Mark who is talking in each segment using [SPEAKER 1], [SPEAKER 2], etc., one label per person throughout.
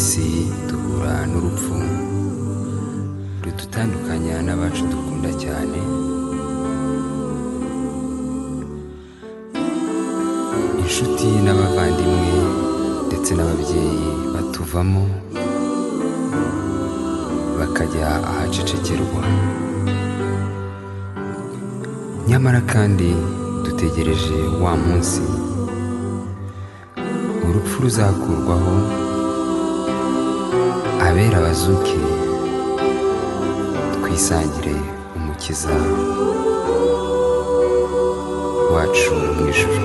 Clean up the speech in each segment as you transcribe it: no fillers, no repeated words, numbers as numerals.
[SPEAKER 1] isi duhura n'urupfu rudutandukanya n'abacu dukunda cyane. Inshuti n'abavandimwe ndetse n'ababyeyi batuvamo bakajya ahacecekerwa. Nyamara kandi dutegereje wa munsi urupfu ruzakurwaho, abera bazuke, twisangire Umukiza wacu mu ijuru.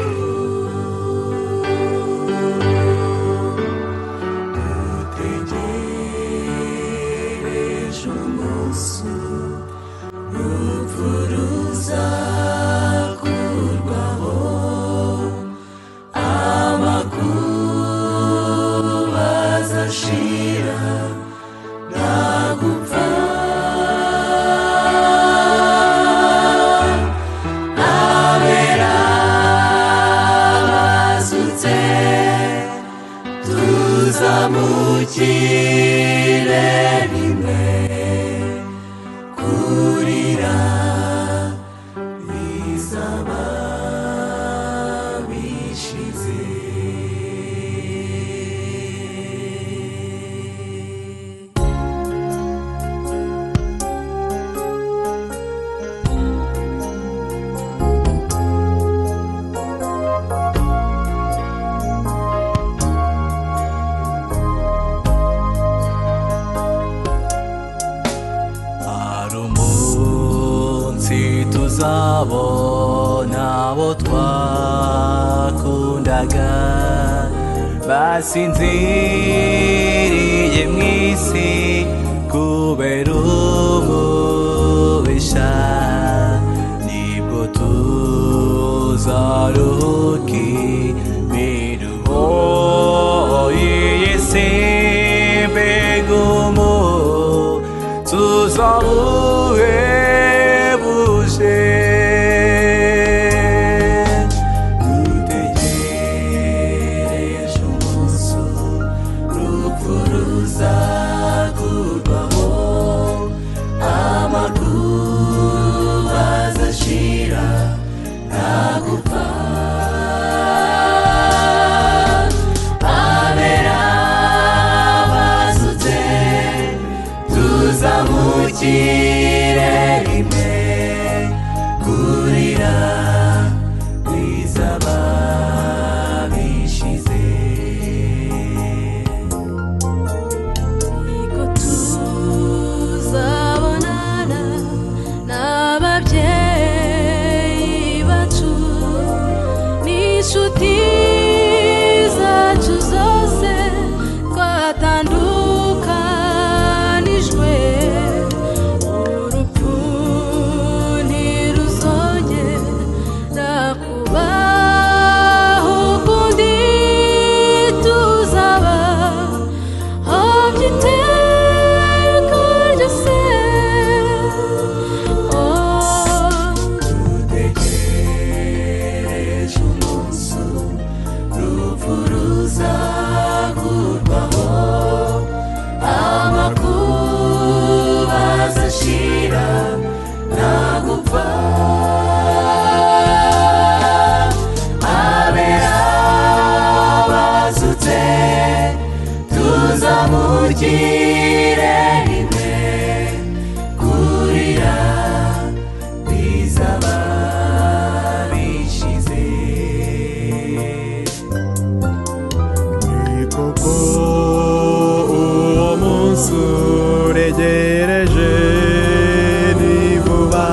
[SPEAKER 2] Dutegereje umunsi urupfu ruzakurwaho, amakuba azashira nta gupfa. Abera bazutse tuzamukire rimwe, kurira bizaba bishize.
[SPEAKER 3] Hari umunsi tuzabona abo twakundaga basinziriye mu isi kubera umubisha, nibwo tuzaruhuka imiruho y'iyi si. Mbega umunsi uzabuhebuje!
[SPEAKER 2] Dutegereje umunsi urupfu ruzakurwaho, amakuba azashira nta gupfa. Abera bazutse tuzamukire rimwe, kurira bizaba bishize.
[SPEAKER 4] Niko tuzabonana n'ababyeyi bacu n'inshuti zacu zose twatandukanijwe. Urupfu ntiruzongera kubaho ukundi, tuzaba iteka ryose.
[SPEAKER 2] Dutegereje umunsi urupfu ruzakurwaho, amakuba azashira nta gupfa. Abera bazutse tuzamukire rimwe, kurira bizaba bishize.
[SPEAKER 5] Ni koko uwo munsi uregereje, ni vuba.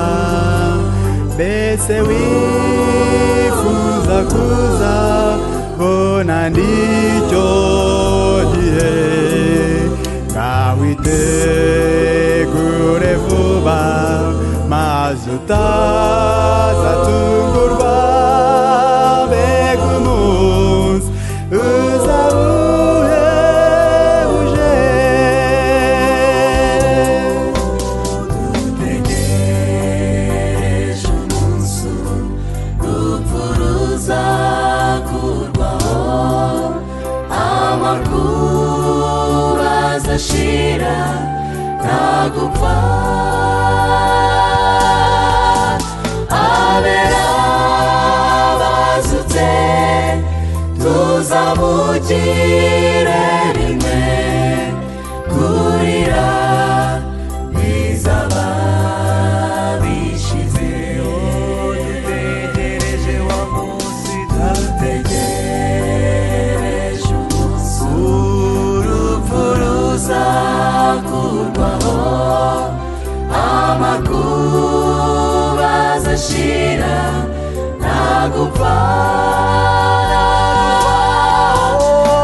[SPEAKER 5] Mbese wifuza kuzabona n'icyo gihe? Ngaho itegure vuba, maze utazatungurwa. Mbega umunsi uzaba uhebuje!
[SPEAKER 2] Dutegereje umunsi azashira ntagupfa abera bazutse tuzamugire rimwe kurira bizaba bishize
[SPEAKER 3] dutegereje wa munsi
[SPEAKER 2] dutegereje umunsi urupfu ruzakurwaho amakuba azashira ntagupfa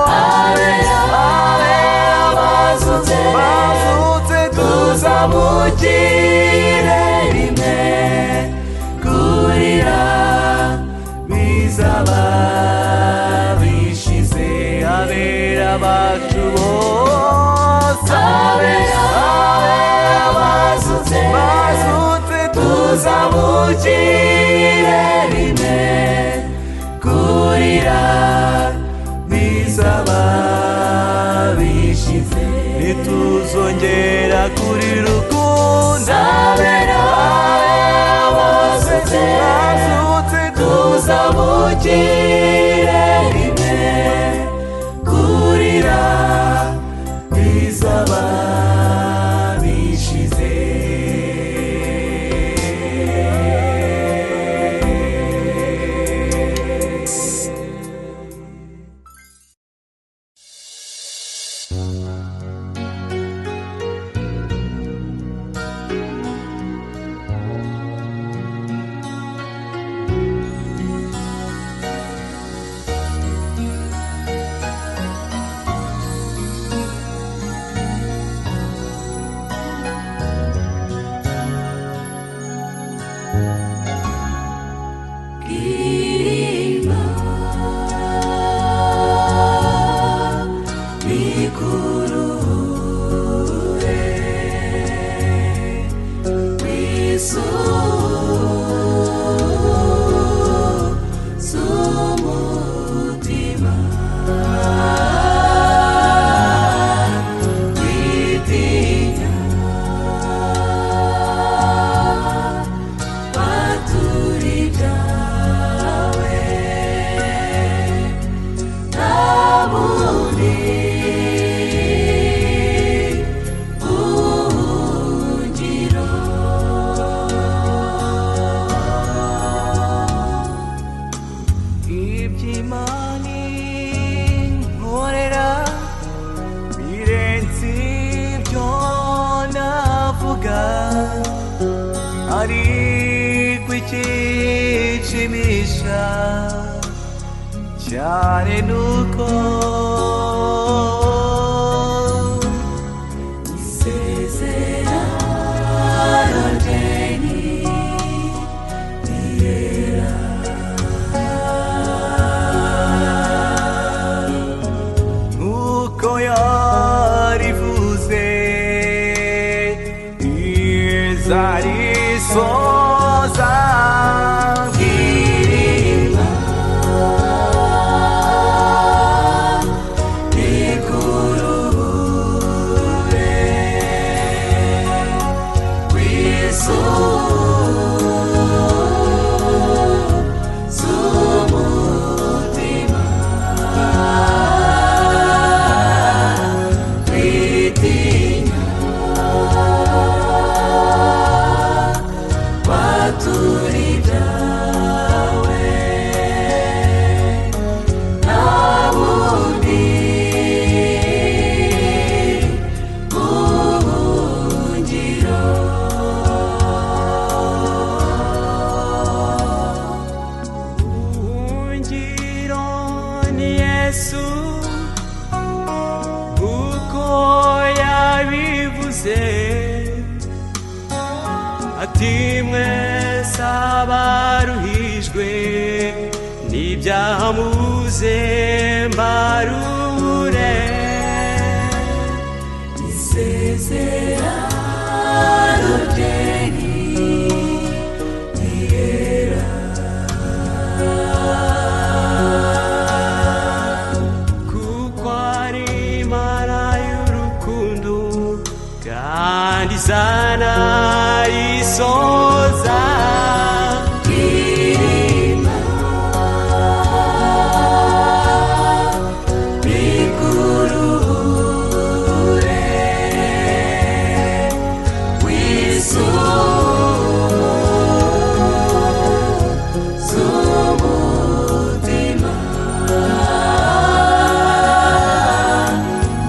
[SPEAKER 2] abera bazutse tuzamugire rimwe kurira bizaba bishize
[SPEAKER 3] abera bacu bose
[SPEAKER 2] abera bazutse tuzamugire rimwe kurira bizaba bishize
[SPEAKER 3] ntituzongera kurira ukundi
[SPEAKER 2] abera bazutse tuzamugire rimwe kurira bizaba bishize Kirima bikurure wisu z'umutima witinya batura ibyawe nta bundi buhungiro
[SPEAKER 3] iby'Imana inkorera birenze ibyo navuga ariko ikinshimisha cyane nuko
[SPEAKER 2] isezerano rye nirera
[SPEAKER 3] nkuko yarivuze izarisoza
[SPEAKER 2] Kirima bikurure wisu z'umutima witinya batura ibyawe nta bundi buhungiro
[SPEAKER 3] Ubuhungiro ni Yesu uko yabivuze ati mwese abaruhijwe n'ibyaha muze mbarure
[SPEAKER 2] isezerano rye nirera
[SPEAKER 3] kuko ari Imana y'urukundo izana isoza.
[SPEAKER 2] Irima bikurure wisuzu umutima,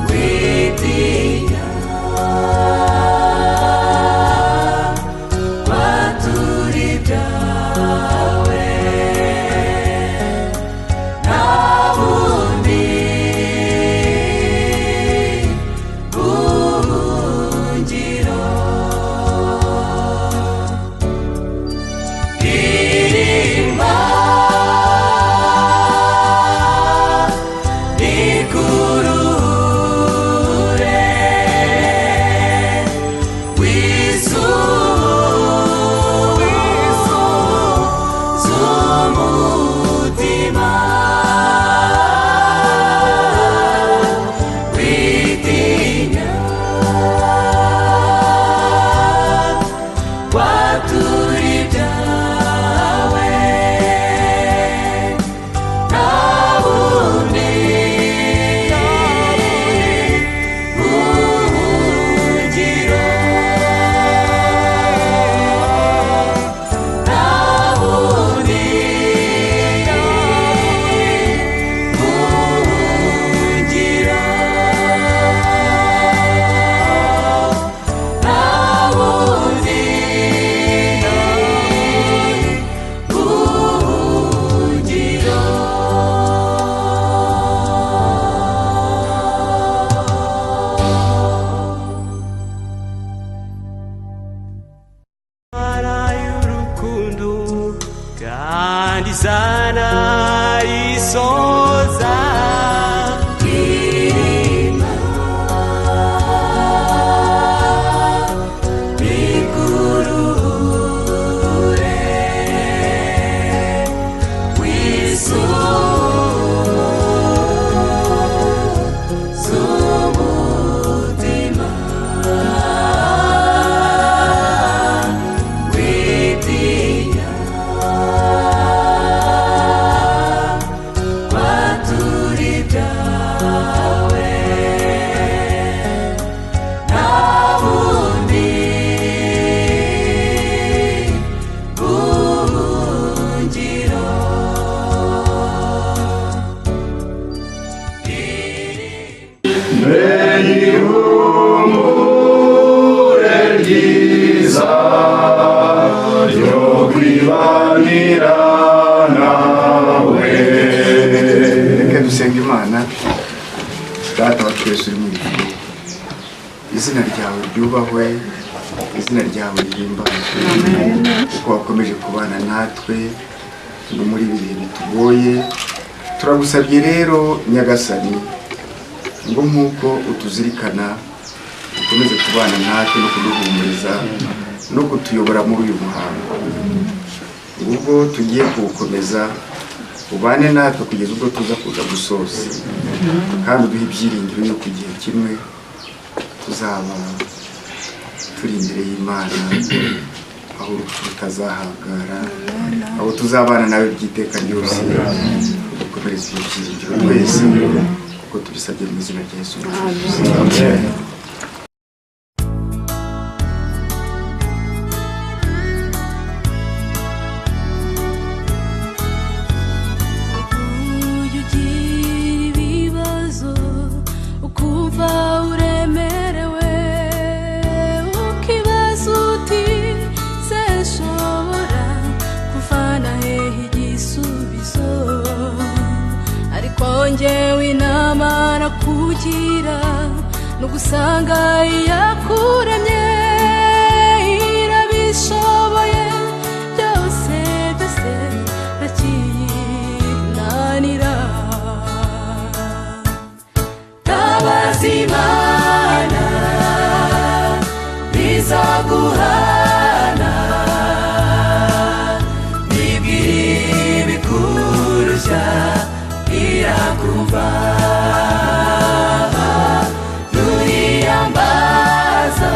[SPEAKER 2] witinya kwatura ibyawe, nta bundi buhungiro. Irima rikurure wisuzu umutima, witinya kwatura ibyawe, nta bundi buhungiro, nta bundi buhungiro, nta bundi buhungiro.
[SPEAKER 3] Imana y'urukundo kandi izana isoza.
[SPEAKER 2] Irima rikurure wisuzu umutima, witinya kwatura ibyawe, nta bundi buhungiro.
[SPEAKER 6] Ihumure ryiza ryo kwibanira nawe.
[SPEAKER 7] Reka dusenga Imana. Data wa twese uri mu ijuru, izina ryawe ryubahwe, izina ryawe rihimbazwe, kuko wakomeje kubana natwe no muri ibi bihe bitugoye. Turagusabye rero Nyagasani, ngo nk'uko utuzirikana ukomeze kubana natwe no kuduhumuriza no kutuyobora muri uyu muhango. Ubwo tugiye kuwukomeza, ubane natwe kugeza ubwo tuza kuza gusoza, kandi uduhe ibyiringiro yuko igihe kimwe tuzaba turi imbere y'Imana, aho urupfu rutazahangara, aho tuzabana nawe by'iteka ryose. Dukomereze ibyo byiringiro twese, kuko tubisabye mu izina rya Yesu Kristo.
[SPEAKER 4] Ujya ugira ibibazo ukumva uremerewe, ukibaza uti sinshobora kuvana hehe igisubizo, ariko njyewe inama nakugira ni ugusanga iyakuremye irabishoboye byose, byose ntakiyinanira.
[SPEAKER 2] Tabaza Imana izaguhana, ibwira ibikurushya irakumva, nuriyambaza.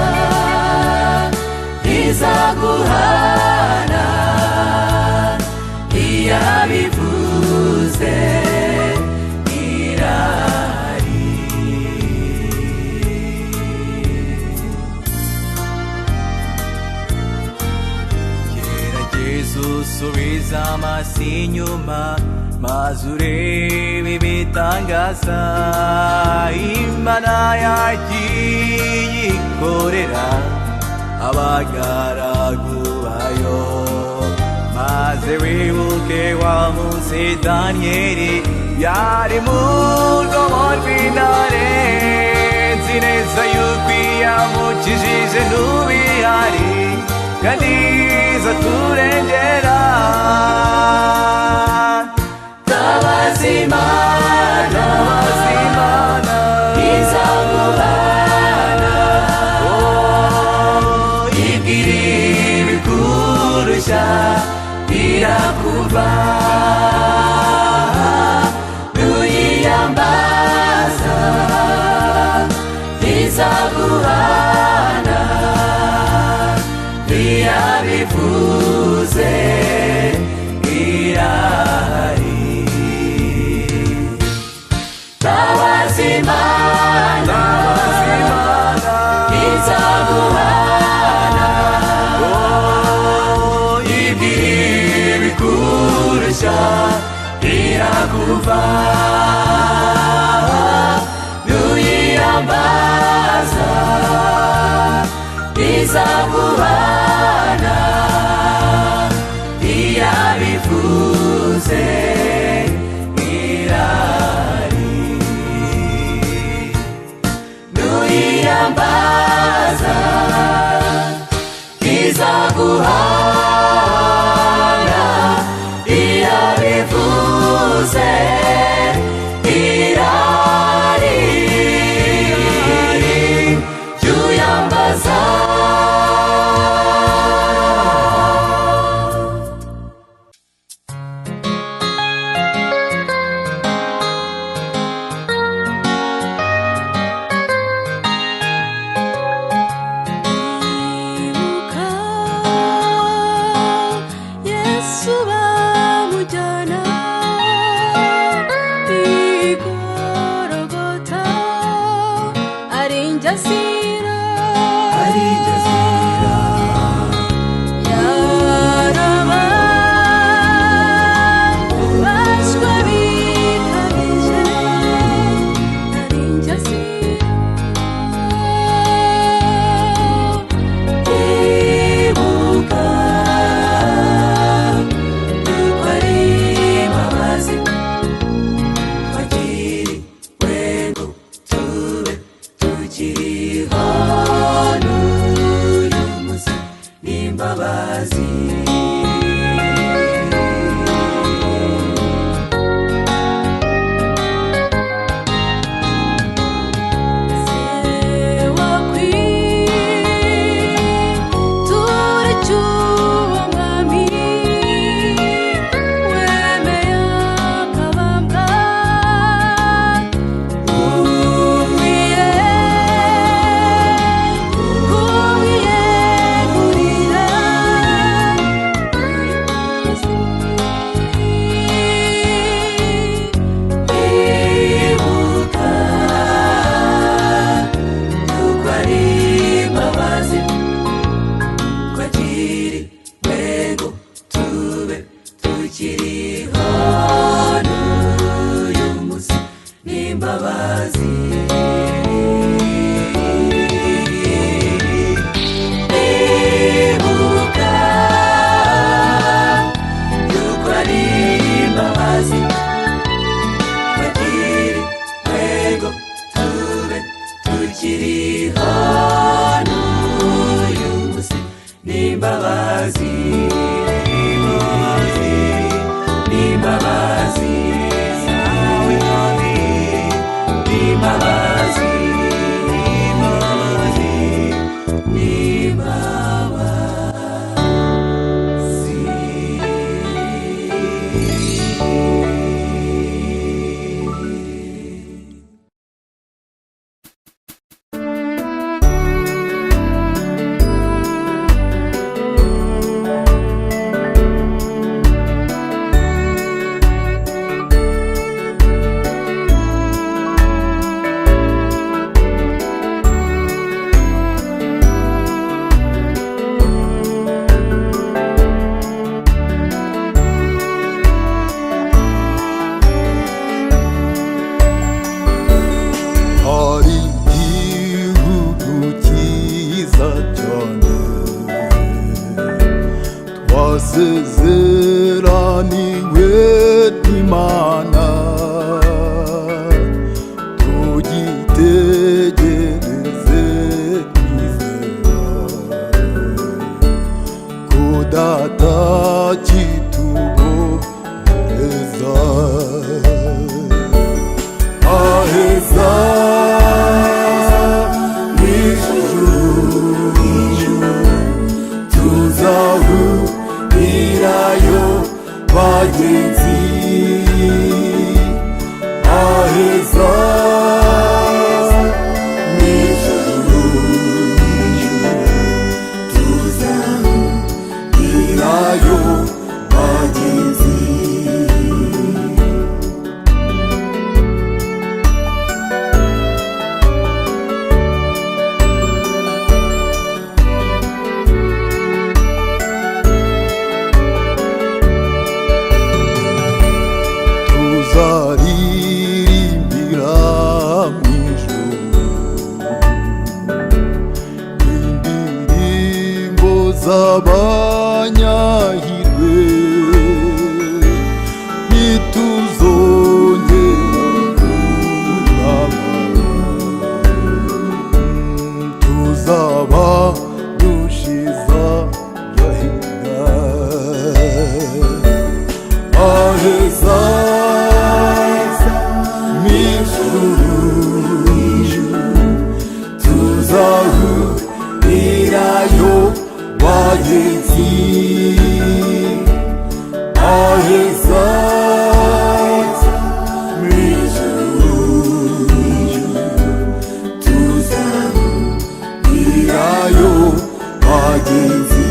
[SPEAKER 2] Usubiza amaso inyuma maze urebe ibitangaza Imana yagiye ikorera abagaragu bayo. Maze wibuke wa munsi Daniyeli yari mu rwobo rw'intare, nzi neza yuko iyamukijije n'ubihari kandi izaturengera. Tabaza Imana, izaguhana, ibwira ibikurushya irakumva. Nuyiyambaza izaguhana, iyabivuze irahari. Tabaza Imana, izaguhana, ibwira ibikurushya irakumva. Nuyiyambaza izaguhana, iyabivuze irahari. Nuyiyambaza izaguhana, iyabivuze irahari. Juyambaza.
[SPEAKER 4] Ibuka Yesu bamujyana i Golgotha, ari injazira, yarababajwe bikabije, ari injazira.
[SPEAKER 2] Ibuka yuko ari imbabazi twagiriwe ngo tube tukiriho n'uyu munsi n'imbabazi.
[SPEAKER 5] heza cyane twasezeraniwe n'Imana, tugitegereze twizera ko Data kitubohereza aheza mw'ijuru, tuzahurirayo bagenzi, aheza mw'ijuru, tuzahurirayo bagenzi. Tuzaririmbira mw'ijuru indirimbo z'abanyahirwe, ntituzongera kubabara, tuzaba dushize agahinda aheza mw'ijuru, tuzahurirayo bagenzi, aheza mw'ijuru, tuzahurirayo bagenzi.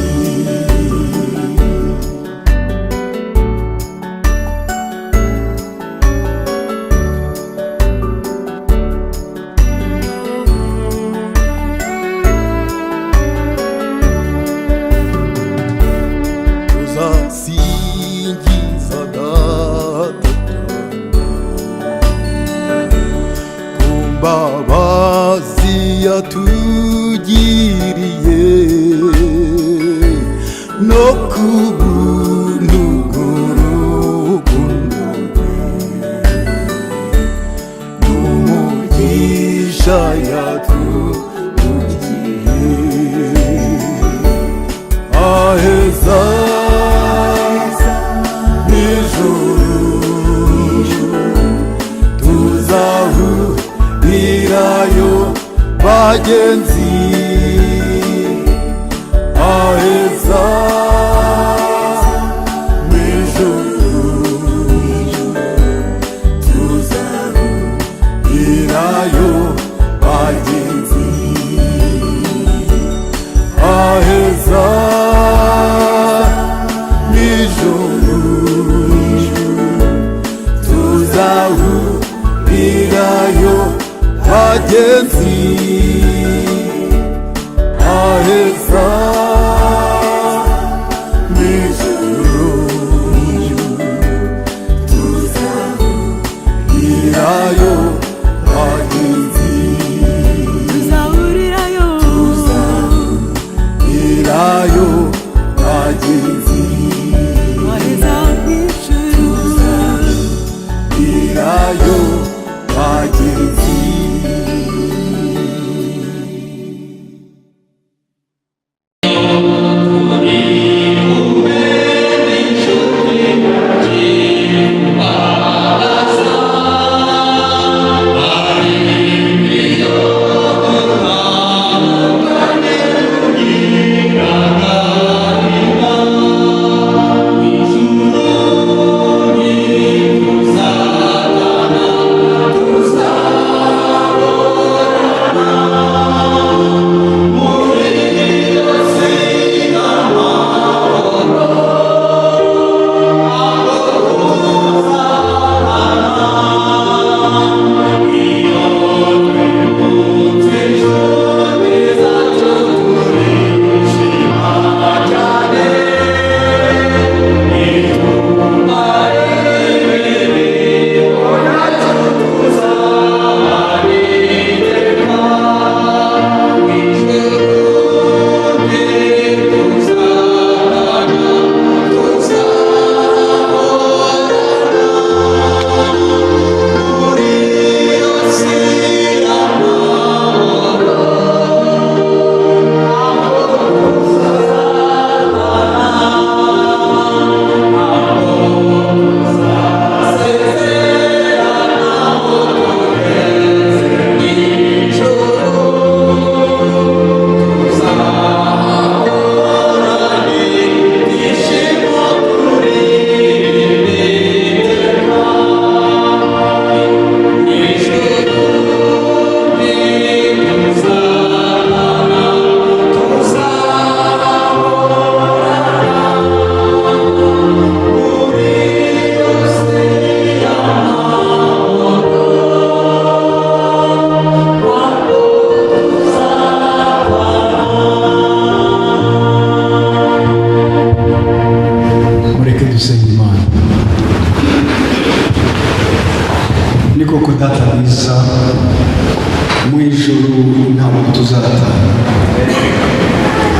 [SPEAKER 5] Tuzasingiza Data ku mbabazi yatugiriye no ku buntu bw'urukundo rwe n'umugisha yatugiriye aheza mw'ijuru, tuzahurirayo bagenzi, aheza mw'ijuru, tuzahurirayo bagenzi, aheza mw'ijuru, tuzahurirayo bagenzi, aheza.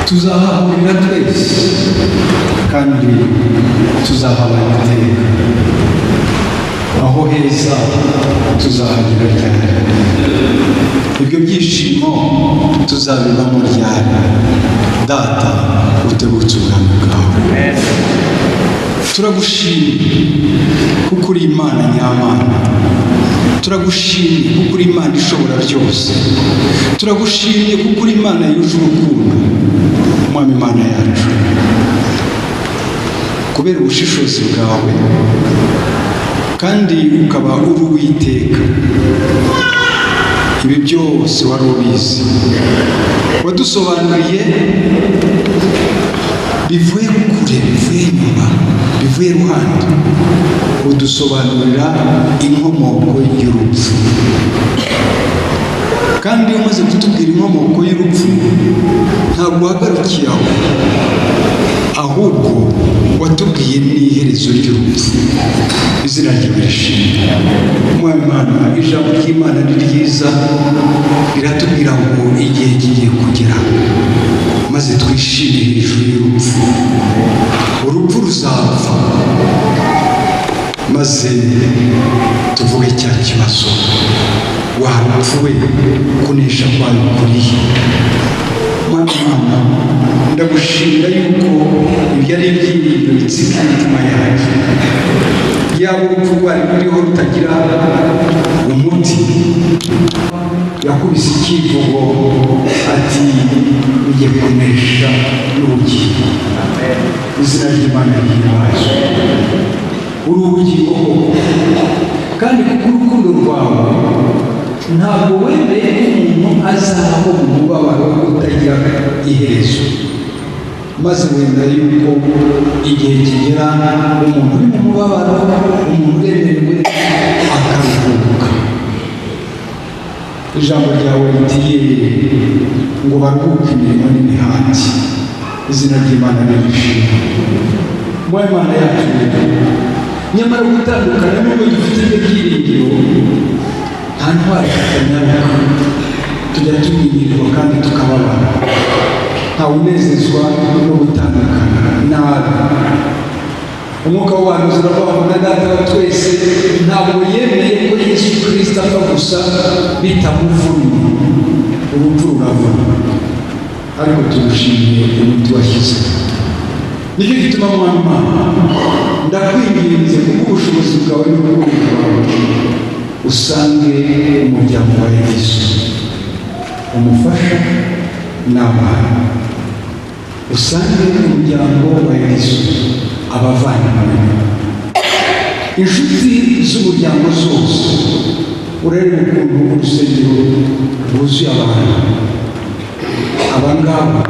[SPEAKER 8] Tuzahahurira twese kandi tuzahabana iteka. Aho heza tuzahagera ryari? Ibyo byishimo tuzabibamo ryari? Data, utebutse ubwami bwawe. Turagushimye kuko uri Imana nyamana. Turagushimye kuko uri Imana ishobora byose. Turagushimye kuko uri Imana yuje urukundo. Mwami Imana yacu, kubera ubushishozi bwawe kandi ukaba uri Uwiteka, ibi byose wari ubizi. Wadusobanuriye bivuye kure, bivuye inyuma, bivuye ruhande, udusobanurira inkomoko y'urupfu. Kandi iyo umaze kutubwira inkomoko y'urupfu, ntabwo uhagarukiye aho, ahubwo watubwiye n'iherezo ry'urupfu. Izina ryawe rishimwe. Mwami Imana, ijambo ry'Imana ni ryiza, riratubwira ngo igihe kigiye kugera maze twishime hejuru y'urupfu. Urupfu ruzapfa maze tuvuge cya kibazo: wa rupfu we, kunesha kwayo kurihe? Mwami Imana, ndagushimira yuko ibyo ari ibyiringiro bitsika imitima yacu. Yaba urupfu rwari ruriho rutagira umuti, yakubise icyivugo ati: "Ujye kunesha n'ubugingo." Izina ry'Imana rihimbazwe. Uri ubugingo koko, kandi kuko urukundo rwawe ntabwo wemeye ko umuntu azabaho mu mubabaro utagira iherezo, maze wemera yuko igihe kigera umuntu uri mu mubabaro, umuntu uremerewe, akaruhuka. Ijambo ryawe ritiye ngo baruhuke imirimo n'imihati. Izina ry'Imana nirishimwe. Mwa Imana yacu rero, nyamara gutandukana, nubwo dufite ibyo byiringiro, nta ntwari tutanyaruka. Tujya tunyinyirwa kandi tukababara. Ntawe unezezwa no gutandukana nabi. Umwuka w'ubuhanuzi uravuga ngo na Data wa twese ntabwo yemeye ko Yesu Kirisito apfa gusa bitamuvunnye. Urupfu ruravuna, ariko tugushimiye umuti washyizeho. Nicyo gituma, Mwami Imana, ndakwinginze kubw'ubushobozi bwawe n'urukundo rwawe, usange umuryango wa Yesu, umufasha n'abana. Usange umuryango wa Yesu, abavandimwe, inshuti z'umuryango zose. Urebe ukuntu urusengero rwuzuye abantu. Aba ngaba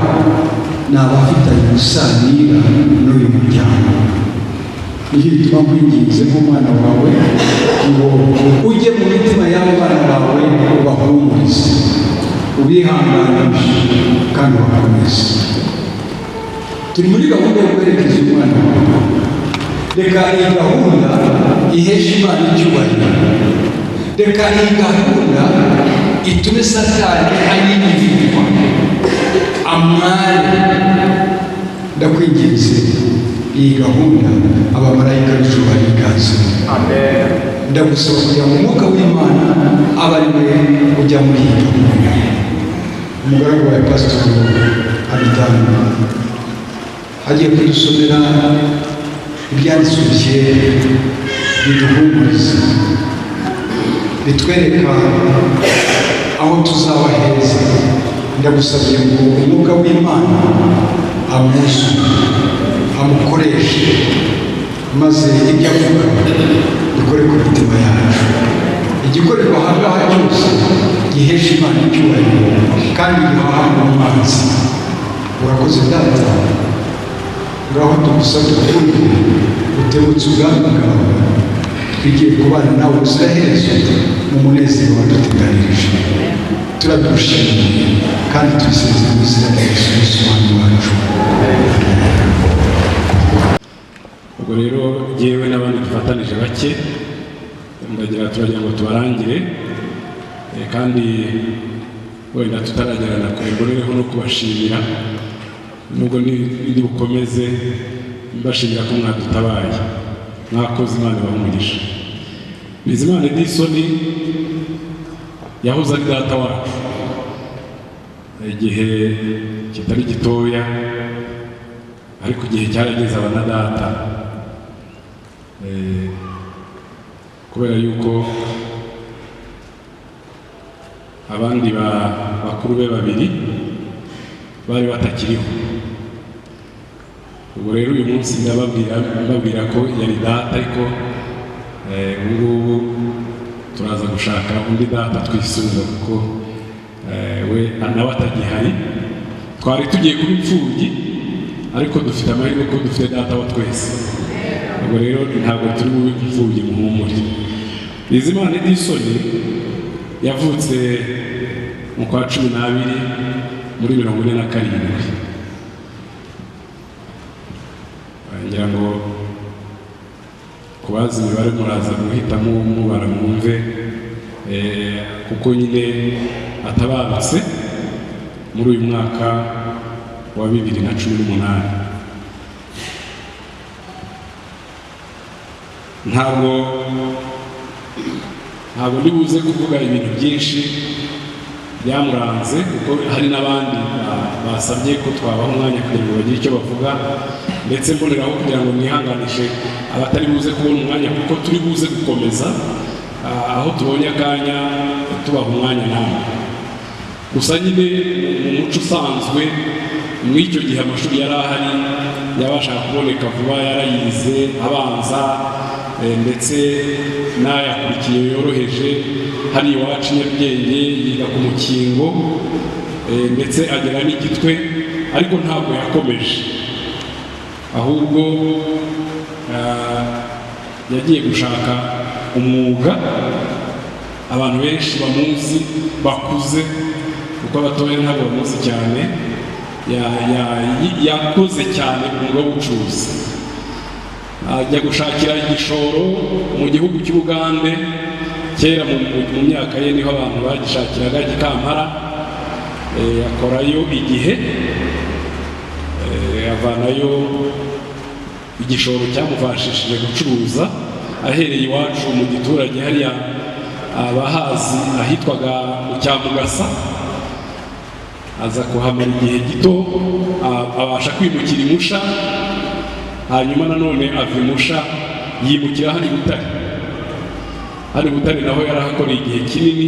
[SPEAKER 8] ni abafitanye ubusanira n'uyu muryango. Nicyo gituma nkwinginze nk'umwana wawe ngo ujye mu mitima y'abo bana bawe, ubahumurize, ubihanganishe kandi ubakomeze. Turi muri gahunda yo guherekeza umwana wawe. Reka iyi gahunda iheshe Imana icyubahiro. Reka iyi gahunda itume Satani ayinyirirwa amware. Ndakwinginze, iyi gahunda abamarayika b'ijuru bariganzemo. Ndagusaba kugira ngo umwuka w'Imana abe ari we ujya muri iyi gahunda. Umugaragu wawe Pasitori Abidani agiye kudusomera ibyanditswe byera biduhumuriza, bitwereka aho tuzaba heza. Ndagusabye ngo umwuka w'Imana amwuzuye, amukoreshe, maze ibyo avuga bikore ku mitima yacu. Igikorerwa aha ngaha cyose gihesha Imana icyubahiro kandi gihaha umwanzi. Urakoze Data. Ngaho tugusabye ukundi utebutse ubwami bwawe, twigiye kubana nawe ubuziraherezo mu munezero waduteganirije. Turagushimiye kandi tubisezeye mu izina rya Yesu Kristo Umwami wacu.
[SPEAKER 9] Ubwo rero yewe n'abandi dufatanije bake, ndagira turagira ngo tubarangire, kandi wenda tutaragerana kure, mbonereho no kubashimira. Nubwo ni bukomeze mbashimira ko mwadutabaye, mwakoze, Imana ibahe umugisha. Bizimana Edison yahoze ari data wacu igihe kitari gitoya, ariko igihe cyarageze aba na data, kubera yuko abandi bakuru be babiri bari batakiriho. Ubwo rero uyu munsi ndababwira ko yari data, ariko ubu ngubu turaza gushaka undi data twisunga, kuko we nawe atagihari. Twari tugiye kuba imfubyi, ariko dufite amahirwe ko dufite data wa twese. Ubwo rero ntabwo turi bube imfubyi, muhumure. Bizimana Edison yavutse mu kwa 12 muri 47. Ngira ngo kubazi imibare muraza guhitamo mubara mwumve, kuko nyine atabarutse muri uyu mwaka wa 2018. Ntabwo ndibuze kuvuga ibintu byinshi byamuranze, kuko hari n'abandi basabye ko twabaha umwanya kugira ngo bagire icyo bavuga, ndetse mboneraho kugira ngo mwihanganishe abatari buze kubona umwanya, kuko turi buze gukomeza aho tubonye akanya tubaha umwanya namwe. Gusa nyine mu muco usanzwe muri icyo gihe amashuri yari ahari, yabashaga kuboneka vuba, yarayize abanza ndetse n'ayakurikiye yoroheje. Hari iwacu Nyarugenge yiga ku Mukingo, ndetse agera n'Igitwe, ariko ntabwo yakomeje, ahubwo yagiye gushaka umwuga. Abantu benshi bamuzi bakuze, kuko abatoya ntabwo bamuzi cyane, yakoze cyane umwuga w'ubucuruzi, ajya gushakira igishoro mu gihugu cy'Ubugande. Kera mu myaka ye niho abantu bagishakiraga Gikampara, akorayo igihe, avanayo igishoro cyamufashishije gucuruza, ahereye iwacu mu giturage hariya abahazi ahitwaga mu Cyamugasa. Aza kuhamara igihe gito, abasha kwimukira i Musha, hanyuma nanone ava i Musha yimukira hano i Butare. Hano i Butare naho yarahakoreye igihe kinini,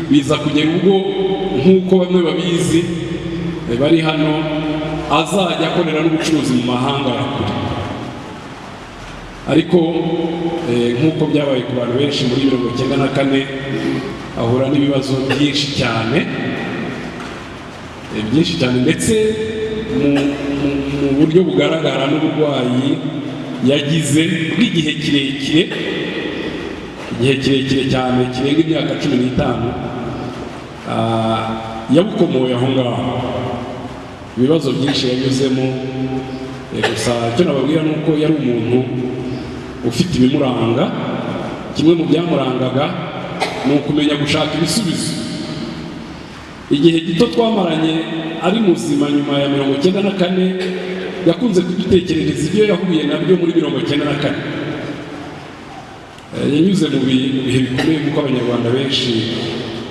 [SPEAKER 9] biza kugera ubwo nk'uko bamwe babizi bari hano, azajya akorera n'ubucuruzi mu mahanga ya kure. Ariko nk'uko byabaye ku bantu benshi muri 94 ahura n'ibibazo byinshi cyane, byinshi cyane, ndetse mu buryo bugaragara n'uburwayi yagize bw'igihe kirekire, igihe kirekire cyane kirenga imyaka 15, yabukomoye aho ngaho. Ibibazo byinshi yanyuzemo. Gusa icyo nababwira ni uko yari umuntu ufite ibimuranga. Kimwe mu byamurangaga ni ukumenya gushaka ibisubizo. Igihe gito twamaranye ari muzima nyuma ya 94, yakunze kudutekerereza ibyo yahuye nabyo muri 94. Yanyuze mu bihe bikomeye kuko Abanyarwanda benshi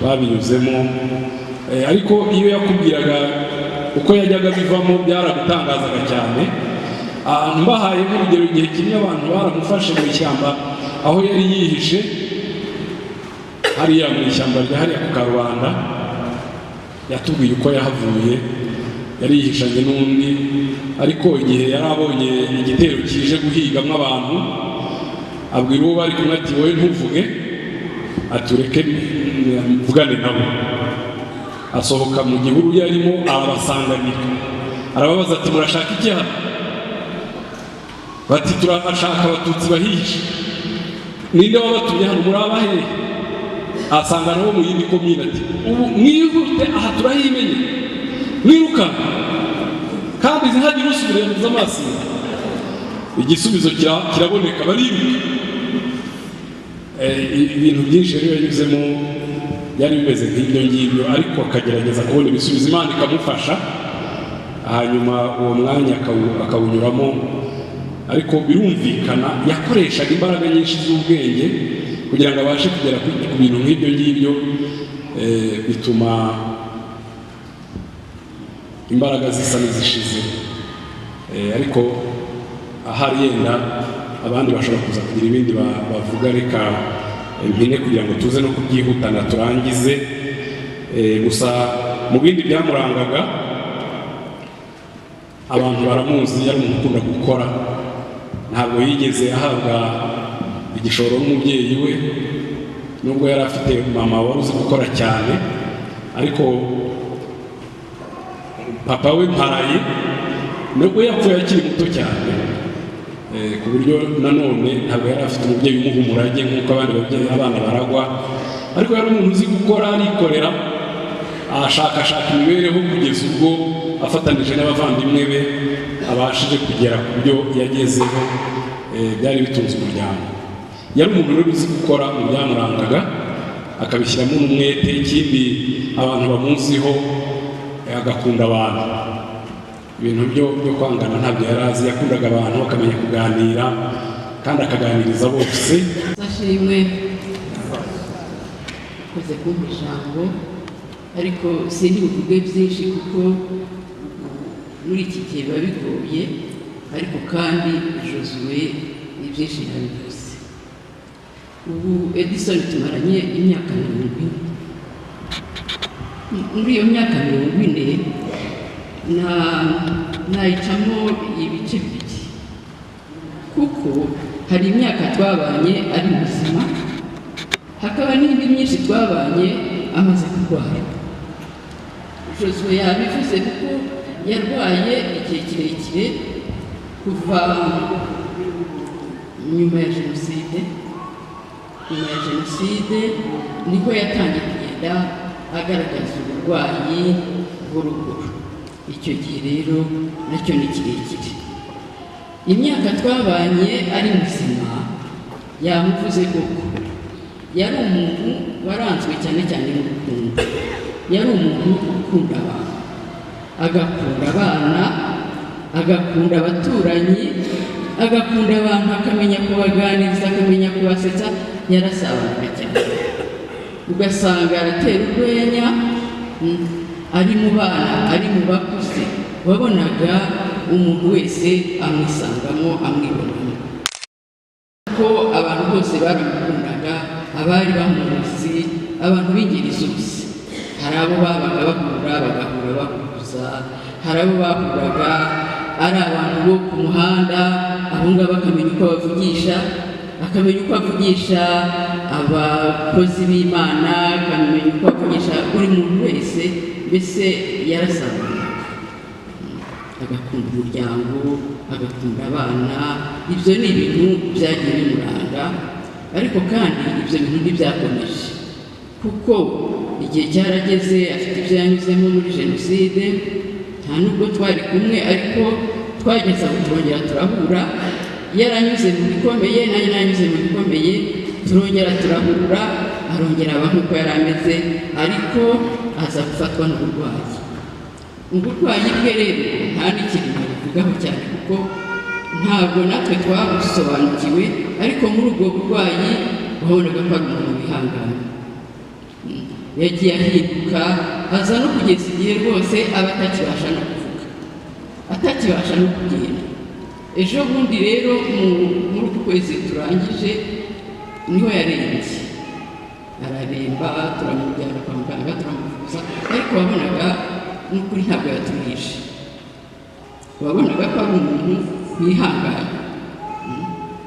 [SPEAKER 9] babinyuzemo, ariko iyo yakubwiraga uko yajyaga bivamo byaragutangazaga cyane. Mbahaye nk'urugero, igihe kimwe abantu baramufashe mu ishyamba aho yari yihishe hariya mu ishyamba rya hariya ku Karubanda. Yatubwiye uko yahavuye, yari yihishanye n'undi, ariko igihe yari abonye igitero kije guhigamo abantu, abwira uwo bari kumwe ati wowe ntuvuge, atureke mvugane nabo. Asohoka mu gihuru yarimo arabasanganira, arababaza ati murashaka iki hano? Bati turashaka Abatutsi bahihishe. Ninde wabatumye hano? Muri abahehe? Asanga nabo mu yindi komine, ati ubu mwihute aha turahimenye, mwiruka kandi ntihagire usubira amaso. Igisubizo kiraboneka, bariruka. Ibintu byinshi rero yanyuzemo byari bimeze nk'ibyo ngibyo, ariko akagerageza kubona ibisubizo, Imana ikamufasha. Hanyuma uwo mwanya akawunyuramo, ariko birumvikana yakoreshaga imbaraga nyinshi z'ubwenge kugira ngo abashe kugera ku bintu nk'ibyo ngibyo. Bituma imbaraga zisa n'izishize, ariko ahari yenda abandi bashobora kuza kugira ibindi bavuga. Reka mpine kugira ngo tuze no kubyihutana turangize. Gusa mu bindi byamurangaga, abantu baramuzi, yari umuntu ukunda gukora. Ntabwo yigeze ahabwa igishoro n'umubyeyi we, nubwo yari afite mama wari uzi gukora cyane, ariko papa we Mparaye nubwo yapfuye akiri muto cyane, ku buryo nanone ntabwo yari afite umubyeyi umuha umurage nk'uko abandi babyeyi abana baragwa, ariko yari umuntu uzi gukora, arikorera, ashakashaka imibereho kugeza ubwo afatanije n'abavandimwe be abashije kugera ku byo yagezeho, byari bitunze umuryango. Yari umuntu rero uzi gukora mu byamurangaga, akabishyiramo n'umwete. Ikindi abantu bamuziho, agakunda abantu. Ibintu byo kwangana ntabyo yari azi, yakundaga abantu, akamenya kuganira kandi akaganiriza bose.
[SPEAKER 10] Ashimwe koze kumpa ijambo, ariko sindi buvuge byinshi kuko muri iki gihe biba bigoye, ariko kandi Josué ni byinshi yabivuze. Ubu Edison tumaranye imyaka 40. Muri iyo myaka 40 nayicamo ibice bibiri, kuko hari imyaka twabanye ari muzima, hakaba n'indi myinshi twabanye amaze kurwara. Josué yabivuze kuko yarwaye igihe kirekire kuva nyuma ya jenoside. Nyuma ya jenoside niko yatangiye kugenda agaragaza uburwayi bw'uruguru. Icyo gihe rero nacyo ni kirekire. Imyaka twabanye ari muzima yamuvuze koko, yari umuntu waranzwe cyane cyane n'urukundo. Yari umuntu ukunda abantu, agakunda abana, agakunda abaturanyi, agakunda abantu, akamenya kubaganiriza, akamenya kubasetsa. Yarasabanaga cyane, ugasanga aratera urwenya, ari mu bana, ari mu bakuze, wabonaga umuntu wese amwisangamo, amwibonamo. Ko abantu bose baramukundaga, abari bamuzi, abantu b'ingeri zose. Hari abo babaga bahura bagahura bahuza, hari abo bahuraga ari abantu bo ku muhanda, abo ngabo akamenya uko bavugisha, akamenya uko avugisha abakozi b'Imana, akamenya uko avugisha buri muntu wese. Mbese yarasabanaga, agakunda umuryango, agakunda abana. Ibyo ni ibintu byagiye bimuranga, ariko kandi ibyo bintu ntibyakomeje, kuko igihe cyarageze afite ibyo yanyuzemo muri jenoside. Nta nubwo twari kumwe, ariko twageze aho turongera turahura. Yaranyuze mu bikomeye, nanjye nanyuze mu bikomeye, turongera turahura, arongera aba nk'uko yari ameze, ariko aza gufatwa n'uburwayi. Uburwayi bwe rero nta n'ikintu nabivugaho cyane, kuko ntabwo natwe twabusobanukiwe, ariko muri ubwo burwayi wabonaga ko ari umuntu wihangana. Yagiye ahinduka, aza no kugeza igihe rwose aba atakibasha no kuvuga, atakibasha no kugenda. Ejo bundi rero muri uku kwezi turangije niho yarembye, araremba, turamujyana kwa muganga, turamuvuza, ariko wabonaga n'ukuri ntabwo yaturishe. Wabonaga ko ari umuntu wihangana,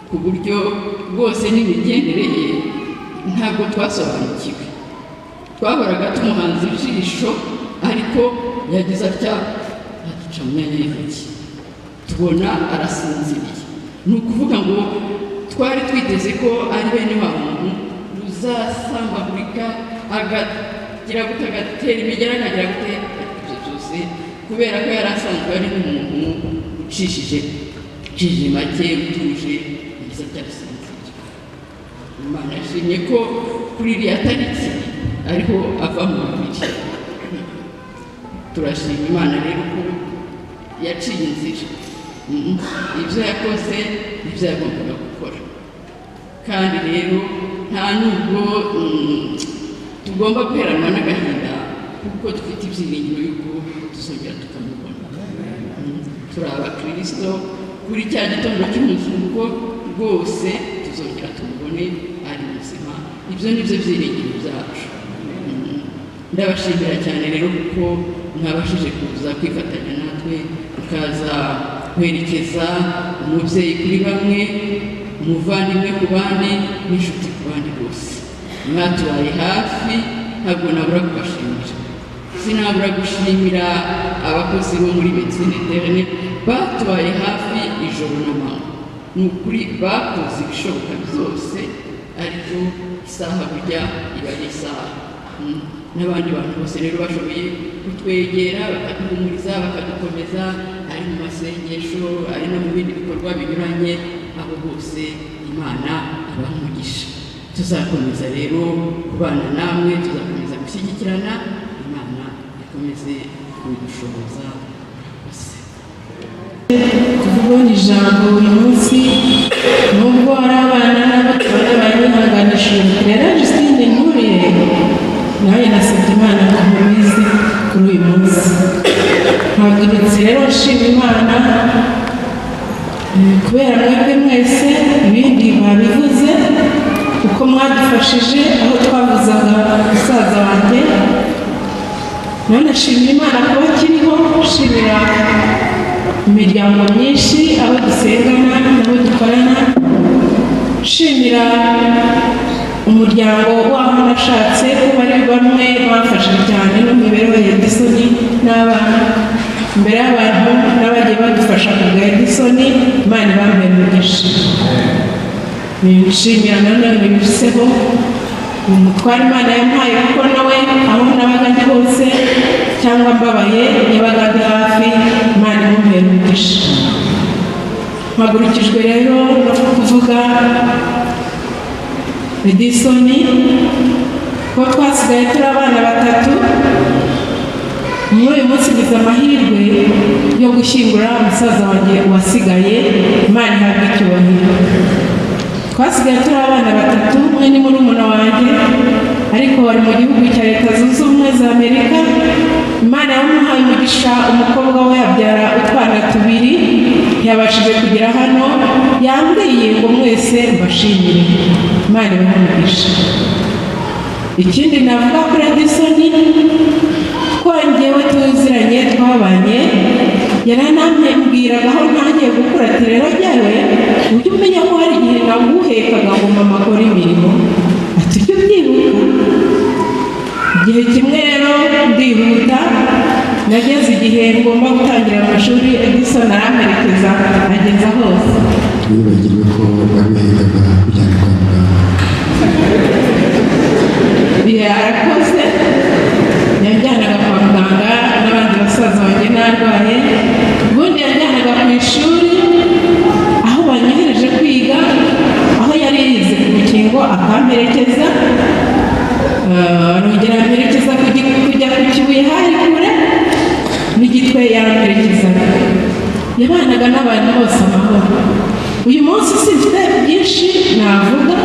[SPEAKER 10] ku buryo rwose n'imigendere ye ntabwo twasobanukiwe. Twahoraga tumuhanze ijisho, ariko yagize atya aduca mu myanya y'intoki, tubona arasinziriye. Ni ukuvuga ngo twari twiteze ko ari bene wa muntu uzasambagurika, akagira gute, agatera imigera, akagira gute, ibyo byose kubera ko yari asanzwe ari n'umuntu ucishije make, utuje, yagize atya arasinziriye. Imana yashimye ko kuri iriya tariki ariho ava mu mubiri. Turashima Imana rero ko yaciye inzira. Ibyo yakoze nibyo yagombaga gukora. Kandi rero nta nubwo tugomba guheranwa n'agahinda kuko dufite ibyiringiro yuko tuzongera tukamubona. Turi abakristo kuri cya gitondo cy'umuzuko rwose tuzongera tumubone ari muzima. Ibyo ni byo byiringiro byacu. Ndabashimira cyane rero kuko mwabashije kuza kwifatanya natwe, mukaza kwerekeza umubyeyi kuri bamwe, umuvandimwe ku bandi, n'inshuti ku bandi bose. Mwatubaye hafi, ntabwo nabura kubashimira. Sinabura gushimira abakozi bo muri Médecine Interne batubaye hafi ijoro n'amanywa. Ni ukuri bakoze ibishoboka byose, ariko isaha burya iba ari isaha. N'abandi bantu bose rero bashoboye kutwegera, bakaduhumuriza, bakadukomeza, ari mu masengesho, ari no mu bindi bikorwa binyuranye, abo bose Imana ibaha umugisha. Tuzakomeza rero kubana namwe, tuzakomeza gushyigikirana, Imana ikomeze kubidushoboza.
[SPEAKER 11] Tuvugone ijambo uyu munsi, nubwo hari abana n'abo tubana banyihanganishije. Rero Justine Nkurire nawe nasabye Imana ngo nkomeze kuri uyu munsi. Mpagurutse rero nshima Imana kubera mwebwe mwese, ibindi babivuze uko mwadufashije aho twavuzaga musaza wanjye. None nshimira Imana kuba akiriho, nshimira imiryango myinshi abo dusengana n'abo dukorana, nshimira umuryango w'aho nashatse ko bari bamwe bamfashije cyane no mu mibereho ya Edison n'abana imbere y'abantu n'abagiye badufasha ku bwa Edison. Imana ibambaye umugisha. Nshimira nanone bivuzeho umutware Imana yampaye, kuko nawe aho nabaga ndi hose cyangwa mbabaye yabaga ndi hafi. Imana imumpera umugisha. Mpagurukijwe rero no kuvuga Edison ko twasigaye turi abana batatu. Muri uyu munsi ngize amahirwe yo gushyingura musaza wanjye wasigaye. Imana ihabwe icyubahiro. Twasigaye turi abana batatu, umwe ni murumuna wanjye ariko bari mu gihugu cya Leta Zunze Ubumwe za Amerika. Imana yamuhaye umugisha, umukobwa we abyara utwana tubiri, ntiyabashije kugera hano. Yambwiye ngo mwese mbashimire, Imana ibahe umugisha. Ikindi navuga kuri Edison, ko njyewe tuziranye, twabanye, yaranambwiraga aho ntangiye gukura ati rero njyewe ujye umenya ko hari igihe naguhekaga ngo mama akore imirimo, ati ujye ubyibuka. Igihe kimwe rero ndihuta, nageze igihe ngomba gutangira amashuri, Edison aramperekeza ageza hose.
[SPEAKER 8] Wibagirwe ko waruhekaga kujyana kwa muganga.
[SPEAKER 11] Arakoze, yajyanaga kwa muganga n'abandi basaza banjye narwaye. Ubundi yajyanaga ku ishuri aho banyohereje kwiga, aho yari yize ku rukingo akamperekeza, arongera amperekeza kujya ku Kibuye, hari kure n'Igitwe yaramperekezaga. Yabanaga n'abantu bose amahoro. Uyu munsi simfite byinshi navuga,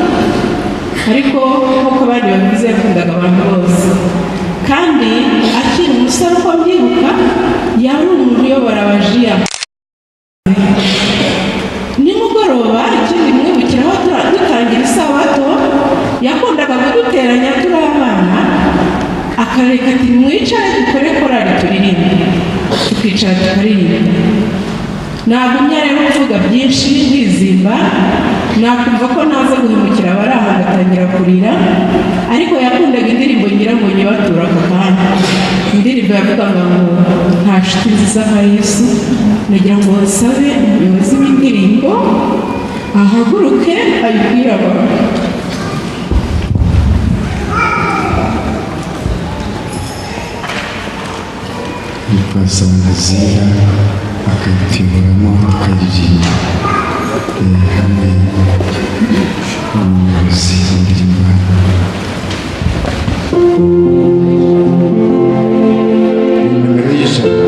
[SPEAKER 11] ariko nk'uko abandi babivuze yakundaga abantu bose. Kandi akiri umusore uko mbyibuka yari umuntu uyobora abajiya nimugoroba. Ikindi mwibukiraho, dutangira isabato yakundaga kuduteranya turi abana, akareka ati mwicare dukore korali turirimbe, tukicara tukaririmba. Nagumya rero kuvuga byinshi nkizimba, nakumva ko naza guhemukira abari aha ngatangira kurira. Ariko yakundaga indirimbo ngira ngo nyibature ako kanya, indirimbo yavugaga ngo nta nshuti nziza nka Yesu. Nagira ngo nsabe umuyobozi w'indirimbo ahaguruke ayibwire abantu.
[SPEAKER 8] Twasaba Nazira akayituyoboramo akayiririmba hamwe n'umuyobozi w'indirimbo. Nimero y'ijana.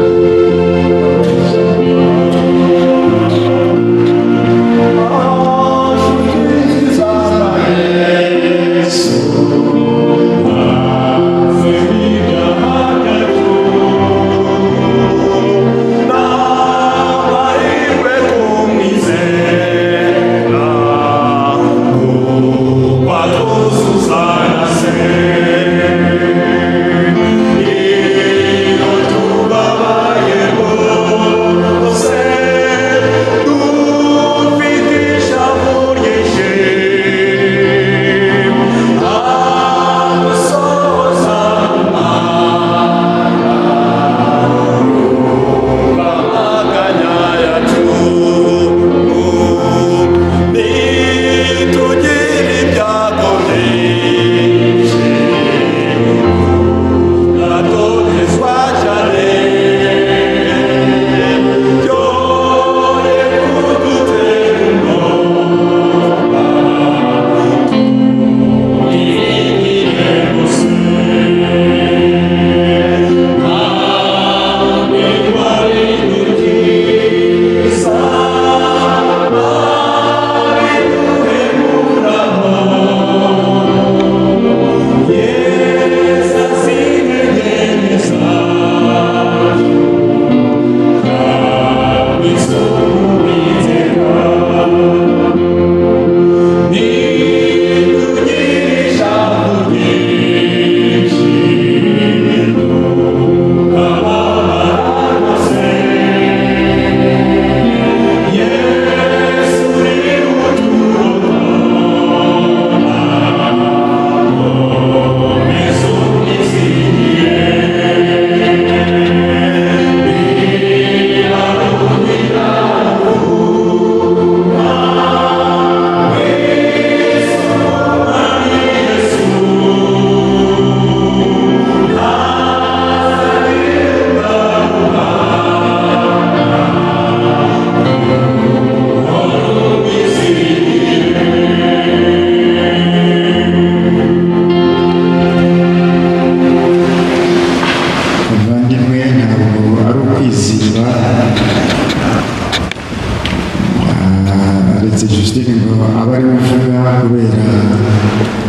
[SPEAKER 7] Justine ngo abe arimo uvuga kubera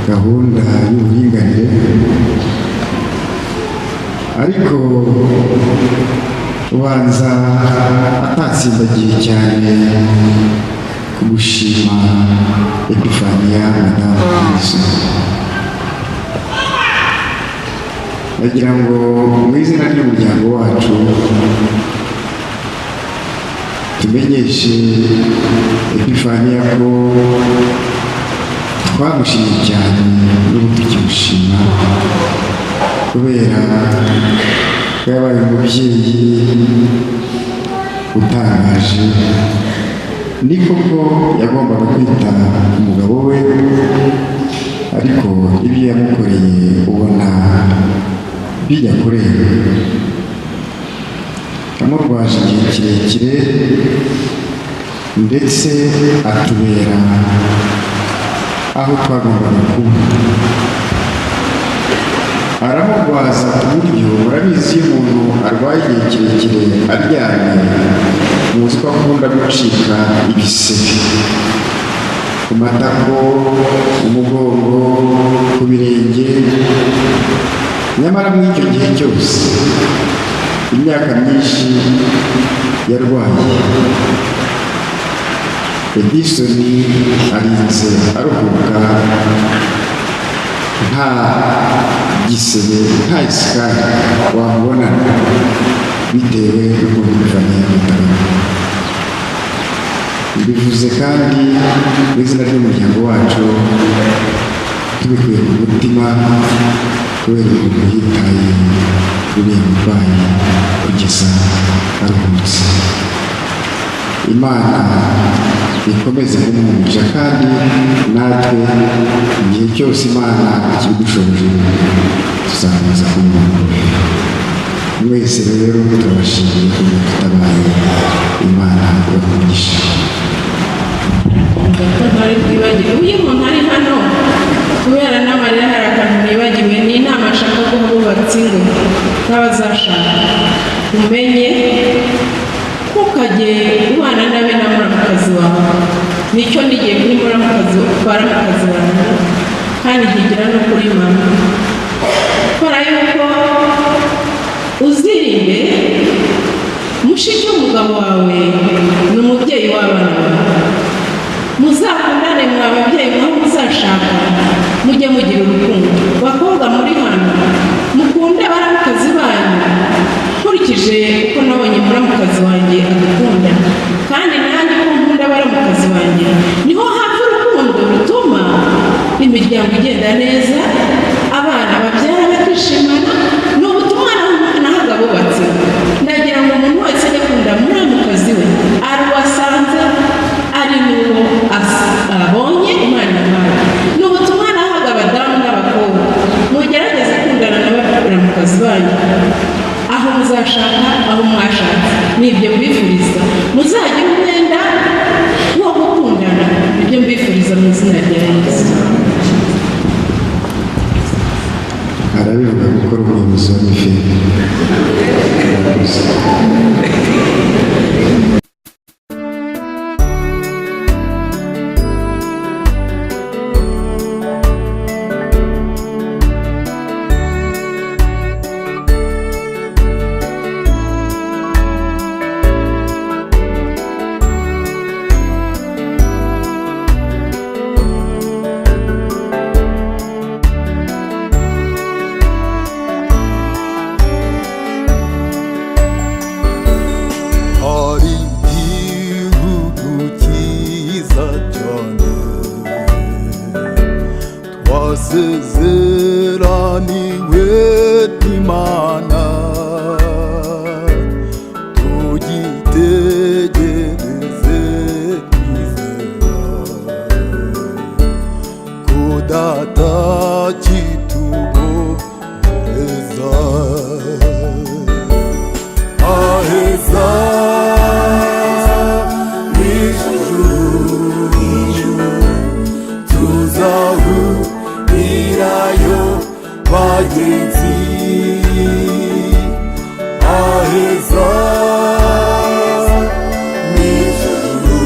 [SPEAKER 7] gahunda y'uburinganire, ariko ubanza atatsimbagiye cyane ku gushima Epifaniya Madamu Edison. Ndagira ngo mu izina ry'umuryango wacu tumenyeshe Epifaniya ko twamushimye cyane n'ubu tukimushima kubera ko yabaye umubyeyi utangaje. Ni koko yagombaga kwita ku mugabo we, ariko ibyo yamukoreye ubona bijya kurenga. Yamurwaje igihe kirekire ndetse atubera aho twagombaga kuba. Aramurwaza ku buryo murabizi iyo umuntu arwaye igihe kirekire aryamye, muzi ko akunda gucika ibisebe ku matako, mu mugongo, ku birenge. Nyamara muri icyo gihe cyose, imyaka myinshi yarwaye, Edison arinze aruhuka nta gisebe, nta isikari wamubonana, bitewe n'ukuntu Epifaniya yamwitagaho. Mbivuze kandi mu izina ry'umuryango wacu tubikuye ku mutima kubera ukuntu yitaye uriya murwayi kugeza aruhutse. Imana ikomeze kumuha kandi natwe igihe cyose Imana ikibidushoboje tuzakomeza kumuha. Mwese rero turabashimiye kuba tutabaye. Imana ibahe umugisha.
[SPEAKER 11] Ko ntari bwibagirwe uyu muntu ari hano kubera n'amarira, hari akantu nibagiwe. Ni inama nshaka guha abubatsi ngo n'abazashaka, umenye ntukajye ubana nabi na muramukazi wawe. Nicyo nigiye kuri muramukazi kwa ramukazi wawe, kandi nkigira no kuri mama, kubera yuko uzirinde mushiki w'umugabo wawe ni umubyeyi w'abana bawe. Muzakundane mwa babyeyi, mwaho muzashaka mujye mugira urukundo. Bakobwa muri hano, mukunde baramukazi banyu nkurikije uko nabonye muramukazi wanjye adukunda, kandi nanjye ko nkunda baramukazi banjye. Niho hava urukundo rutuma imiryango igenda neza, abana babyara bakishimana. Ni ubutumwa nahaga abubatsi. Ndagira ngo umuntu wese ajye akunda muramukazi we, ari uwo asanze, ari n'uwo abonye Imana yamuhaye. Ni ubutumwa nahaga abadamu n'abakobwa, mugerageze kundana na baramukazi banyu aho muzashaka, aho mwashatse. Ni ibyo mbifuriza, muzagire umwenda wo gukundana. Nibyo mbifuriza mu izina rya Yesu.
[SPEAKER 7] Arabivuga gukora umuyobozi wa miferi. Murakoze.
[SPEAKER 5] Hari igihugu cyiza cyane twasezeraniwe n'Imana, tugitegereze twizera ko Data kitubonereza aheza mw'ijuru, tuzahurirayo bagenzi, aheza mw'ijuru.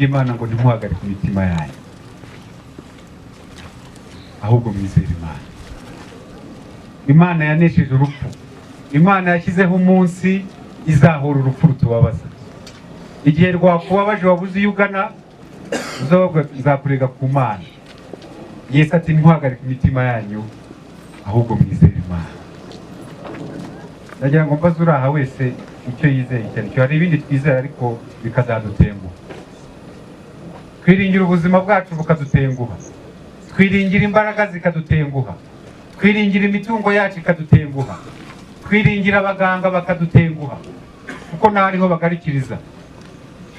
[SPEAKER 12] Ry'Imana ngo ntimuhagarike imitima yanyu, ahubwo mwizere Imana. Imana yanesheje urupfu, Imana yashyizeho umunsi izahura urupfu rutubabaza. Igihe rwakubabaje wabuze iyo ugana, nzakurega ku Mana. Yesu ati ntimuhagarike imitima yanyu, ahubwo mwizere Imana. Ndagira ngo mbaze uri aha wese icyo yizeye icyo aricyo. Hari ibindi twizera ariko bikazadutenguha. Twiringira ubuzima bwacu bukadutenguha, twiringira imbaraga zikadutenguha, twiringira imitungo yacu ikadutenguha, twiringira abaganga bakadutenguha kuko n'ariho bagarikiriza,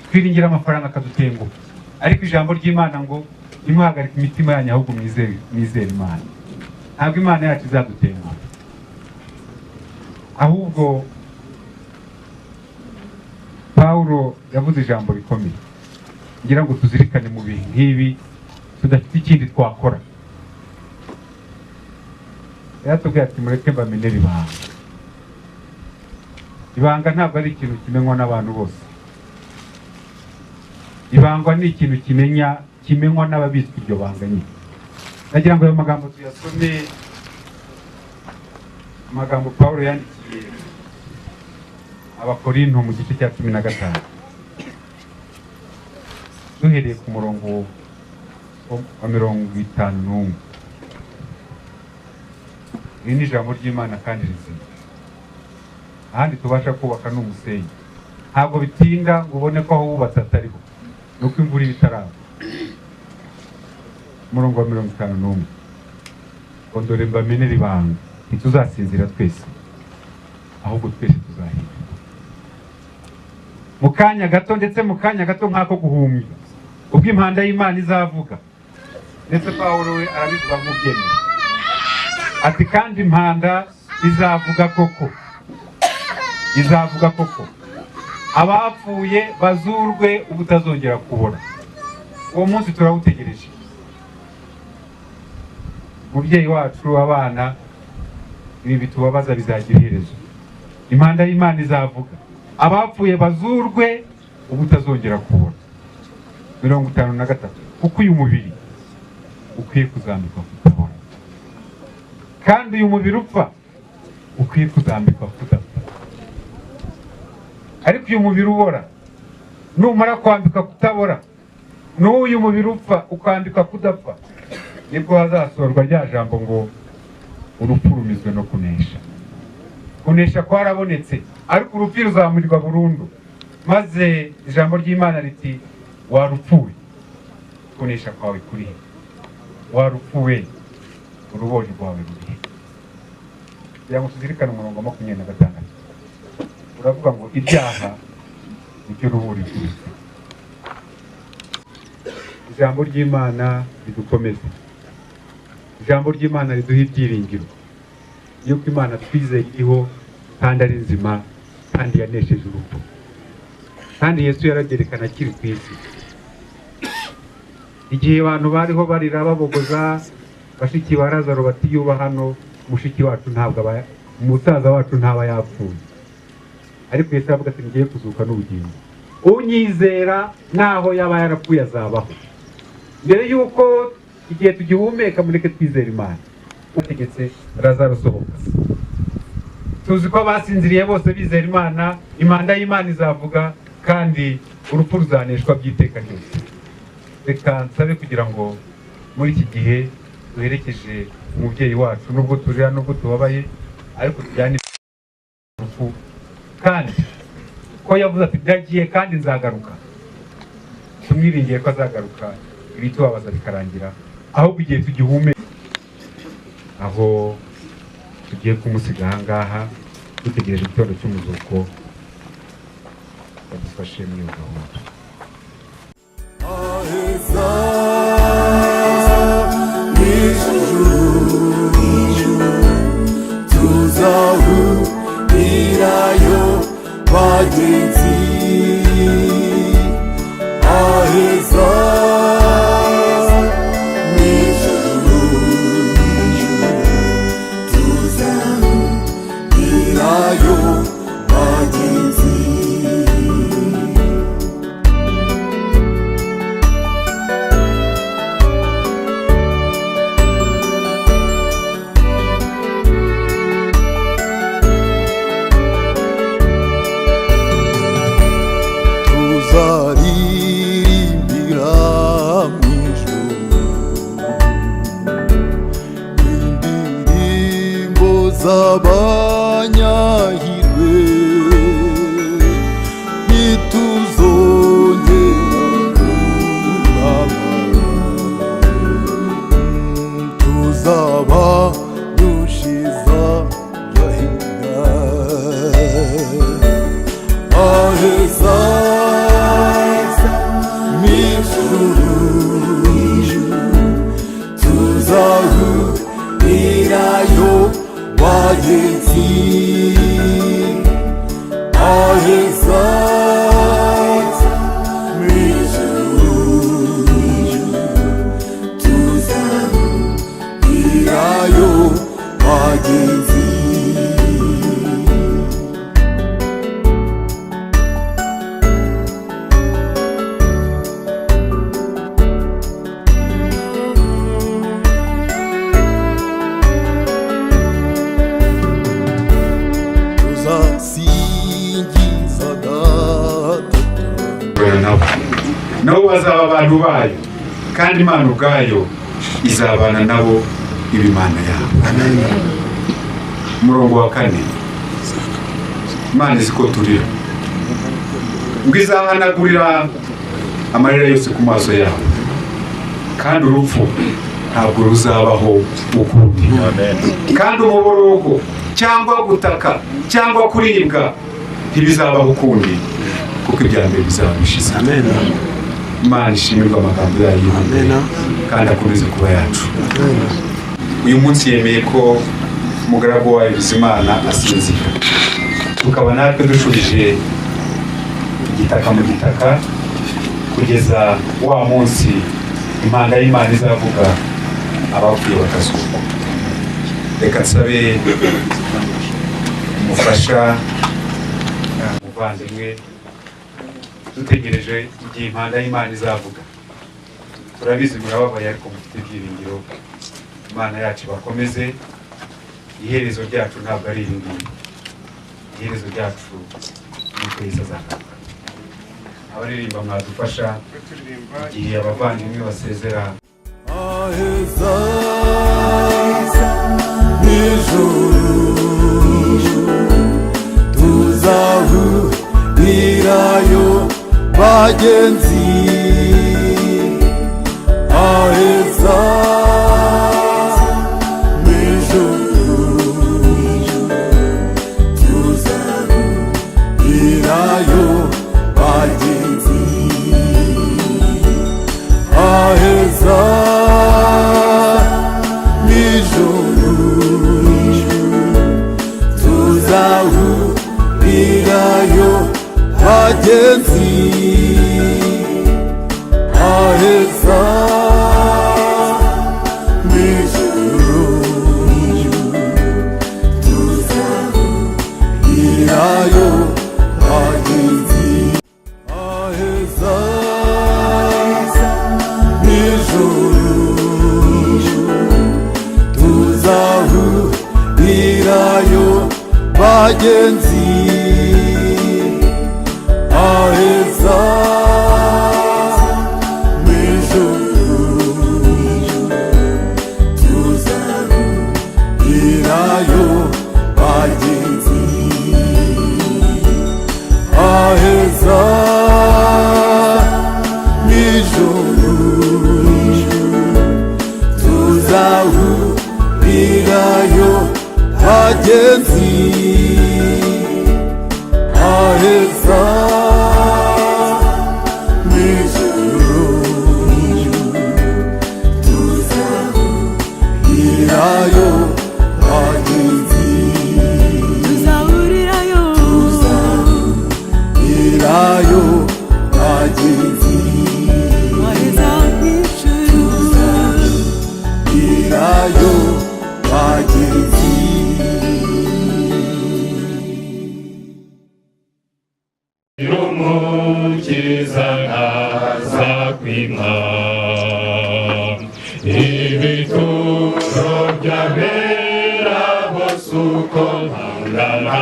[SPEAKER 12] twiringira amafaranga akadutenguha. Ariko ijambo ry'Imana ngo ntimuhagarike imitima yanyu, ahubwo mwizere Imana. Ntabwo Imana yacu izadutenguha, ahubwo Pawulo yavuze ijambo rikomeye ngira ngo tuzirikane mu bihe nk'ibi tudafite ikindi twakora. Yaratubwiye ati mureke mbamenere ibanga. Ibanga ntabwo ari ikintu kimenywa n'abantu bose. Ibanga ni ikintu kimenywa n'ababitswe iryo banga nyine. Ndagira ngo ayo magambo tuyasome, amagambo Pawulo yandikiye Abakorinto mu gice cya 15, duhereye ku murongo wa 51. Iri ni ijambo ry'Imana kandi rizima. Ahandi tubasha kubaka ni umusenyi. Ntabwo bitinda ngo ubone ko aho wubatse atariho, nuko imvura iba itaragwa. Umurongo wa 51, ngo dore mbamenere ibanga, ntituzasinzira twese, ahubwo twese tuzahinduka mu kanya gato, ndetse mu kanya gato nk'ako guhumbya, ubwo impanda y'Imana izavuga. Ndetse Pawulo we arabivuga nk'ubyemera, ati kandi impanda izavuga koko, izavuga koko, abapfuye bazurwe ubutazongera kubora. Uwo munsi turawutegereje. Mubyeyi wacu, abana, ibi bitubabaza bizagira iherezo. Impanda y'Imana izavuga, abapfuye bazurwe ubutazongera kubora. 53, kuko uyu mubiri ukwiye kuzambikwa kutabora, kandi uyu mubiri upfa ukwiye kuzambikwa kudapfa. Ariko uyu mubiri ubora numara kwambikwa kutabora, n'uyu mubiri upfa ukambikwa kudapfa, nibwo hazasorwa rya jambo ngo urupfu rumizwe no kunesha. Kunesha kwarabonetse, ariko urupfu ruzamurirwa burundu. Maze ijambo ry'Imana riti warupfuwe, kunesha kwawe kuri he? Warupfuwe, urubori rwawe ruri he? Kugira ngo tuzirikane umurongo wa 26, uravuga ngo ibyaha nibyo ruburi rw'urupfu. Ijambo ry'Imana ridukomeze, ijambo ry'Imana riduha ibyiringiro yuko Imana twizeye iriho kandi ari nzima, kandi yanesheje urupfu. Kandi Yesu yarabyerekana akiri ku isi. Igihe abantu bariho barira babogoza bashiki ba Lazaro bati yuba hano, mushiki wacu ntabwo aba, umusaza wacu ntaba yapfuye. Ariko Yesu aravuga ati ngiye kuzuka n'ubugingo, unyizera naho yaba yarapfuye azabaho. Mbere yuko igihe tugihumeka, mureke twizere Imana. Utegetse Lazaro sohoka. Tuzi ko abasinziriye bose bizera Imana, impanda y'Imana izavuga kandi urupfu ruzaneshwa by'iteka ryose. Reka nsabe kugira ngo muri iki gihe duherekeje umubyeyi wacu, nubwo turira nubwo tubabaye, ariko tujyane urupfu, kandi ko yavuze ati ndagiye kandi nzagaruka, tumwiringiye ko azagaruka, ibitubabaza bikarangira, ahubwo igihe tugihumeka aho tugiye kumusiga aha ngaha dutegereje igitondo cy'umuzuko, badufashe muri iyo gahunda.
[SPEAKER 5] Aheza mw'ijuru tuzahurirayo bagenzi, aheza mw'ijuru tuzahurirayo bagenzi.
[SPEAKER 12] nabo, nabo bazaba abantu bayo, kandi Imana ubwayo izabana nabo iba Imana yabo. Umurongo wa 4, Imana izi ko turira, ngo izahanagurira amarira yose ku maso yabo, kandi urupfu ntabwo ruzabaho ukundi, kandi umuborogo cyangwa gutaka cyangwa kuribwa ntibizabaho ukundi, kuko ibya mbere bizaba bishize. Imana ishimirwe amagambo yayo kandi akomeze kuba yacu. Uyu munsi yemeye ko umugaragu wayo Bizimana asinzira, tukaba natwe dushubije igitaka mu gitaka kugeza wa munsi impanda y'Imana izavuga abapfuye bakazukwa. Reka nsabe umufasha umuvandimwe, dutegereje igihe impanda y'Imana izavuga. Turabizi murababaye, ariko mufite ibyiringiro. Imana yacu bakomeze. Iherezo ryacu ntabwo ari iri ngiri, iherezo ryacu ni uko Yesu azagaruka. Abaririmba mwadufasha igihe abavandimwe basezera.
[SPEAKER 5] Aheza mw'ijuru tuzahurirayo bagenzi, aheza mw'ijuru tuzahurirayo bagenzi, aheza mw'ijuru tuzahurirayo bagenzi, aheza mw'ijuru tuzahurirayo bagenzi, aheza mw'ijuru tuzahurirayo bagenzi, aheza mw'ijuru tuzahurirayo bagenzi, aheza mw'ijuru tuzahurirayo bagenzi, aheza mw'ijuru tuzahurirayo bagenzi,
[SPEAKER 4] tuzahurirayo,
[SPEAKER 5] tuzahurirayo bagenzi,
[SPEAKER 4] aheza mw'ijuru
[SPEAKER 5] tuzahurirayo bagenzi.
[SPEAKER 6] Umukiza ntazakwima ibituro by'abera bose uko bangana,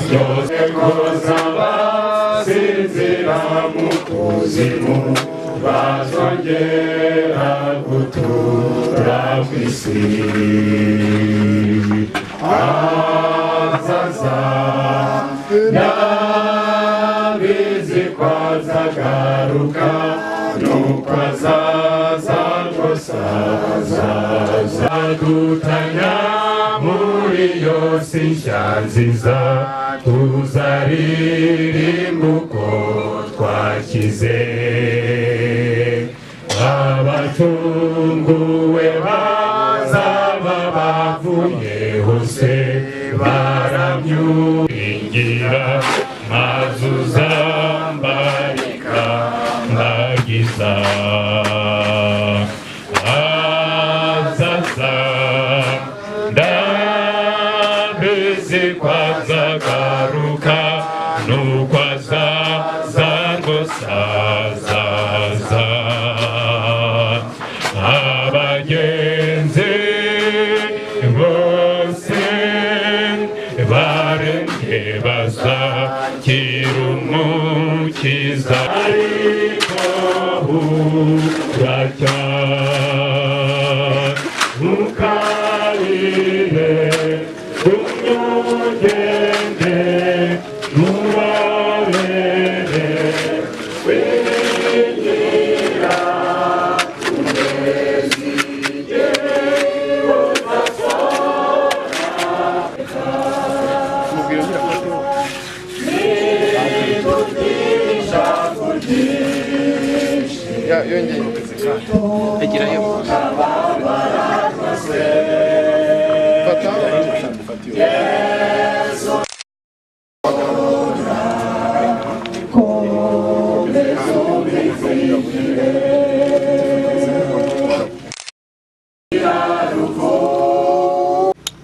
[SPEAKER 6] byose kuzaba sinzira mu kuzimu, bazongera gutura ku isi. Azaza ndabizi ko azagaruka, nuko azaza rwose azaza dutanya muri iyo si nshya nziza, tuzaririmba uko twakize. Abacunguwe bazaba bavuye hose, baramyuringira maze uzambarika mbagiza. Azaza ndabizi ko azagaruka, nuko azaza rwose azaza. Abagenzi bose barembye bazakira Umukiza. Ariko buracya ntukarire umyugende nurorere wigira
[SPEAKER 13] Egerayo.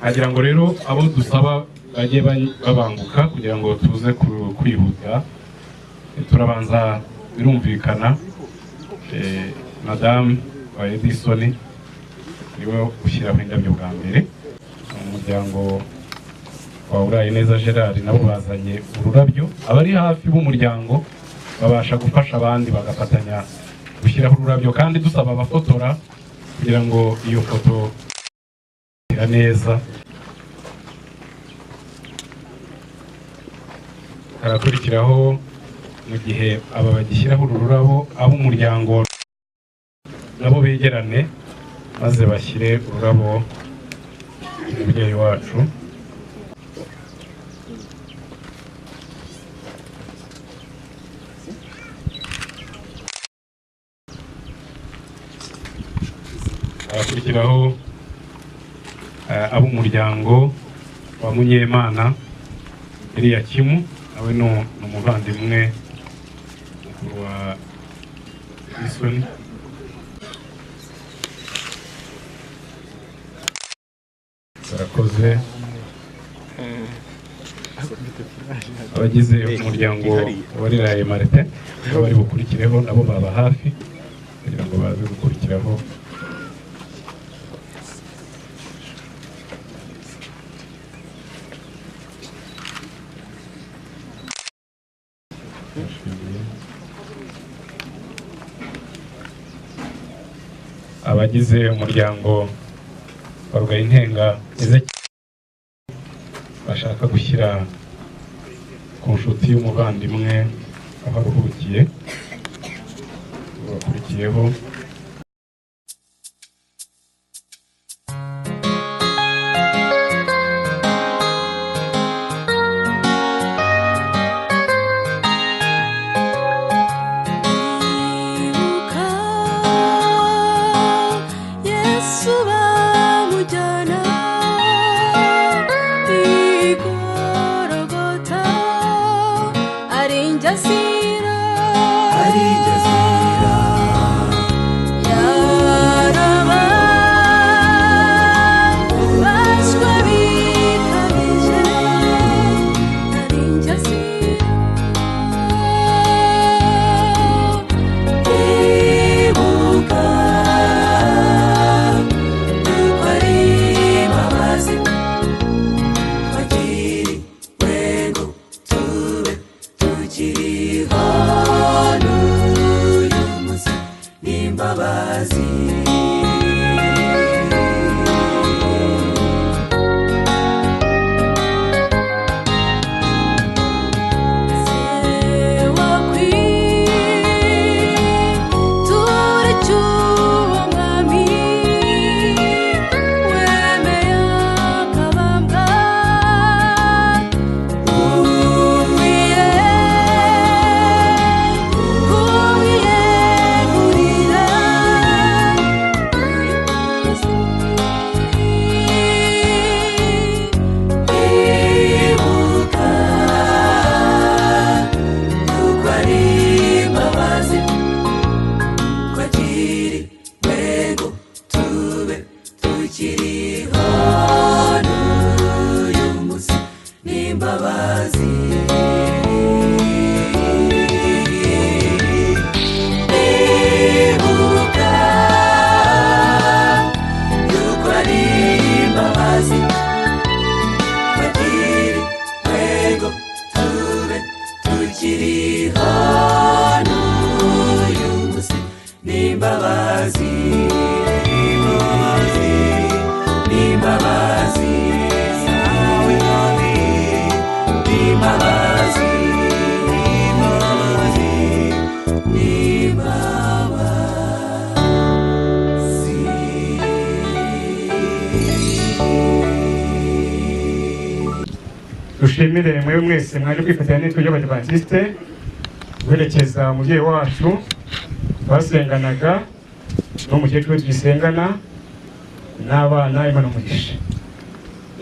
[SPEAKER 9] Agira ngo rero abo dusaba bajye babanguka kugira ngo tuze kwihuta. Turabanza birumvikana, Madame wa Edison niwe ushyiraho indabyo bwa mbere. Umuryango wa Urayeneza Gerard nabo bazanye ururabyo. Abari hafi b'umuryango babasha gufasha abandi bagafatanya gushyiraho ururabyo, kandi dusaba abafotora kugira ngo iyo foto ira neza. Harakurikiraho mu gihe aba bagishyiraho uru rurabo, ab'umuryango nabo begerane maze bashyire ururabo umubyeyi wacu. Harakurikiraho ab'umuryango wa Munyemana Eliyakimu, nawe ni umuvandimwe mukuru wa Edison. Barakoze. Abagize umuryango wa Riraye Martin nabo bari bukurikireho, nabo baba hafi kugira ngo baze gukurikiraho. Abagize umuryango wa Rugayintenga Ezekiel bashaka gushyira ku nshuti y'umuvandimwe aho aruhukiye, bakurikiyeho.
[SPEAKER 4] Ibuka Yesu bamujyana i Golgotha, ari injazira,
[SPEAKER 2] ari injazira. N'imbabazi, imbabazi, n'imbabazi zawe Mwami, n'imbabazi, n'imbabazi, n'imbabazi.
[SPEAKER 6] Dushimire mwe mwese mwaje kwifatanya n'itwe ry'Abadivantisite guherekeza umubyeyi wacu twasenganaga n'umukecuru we tugisengana n'abana. Imana umugisha.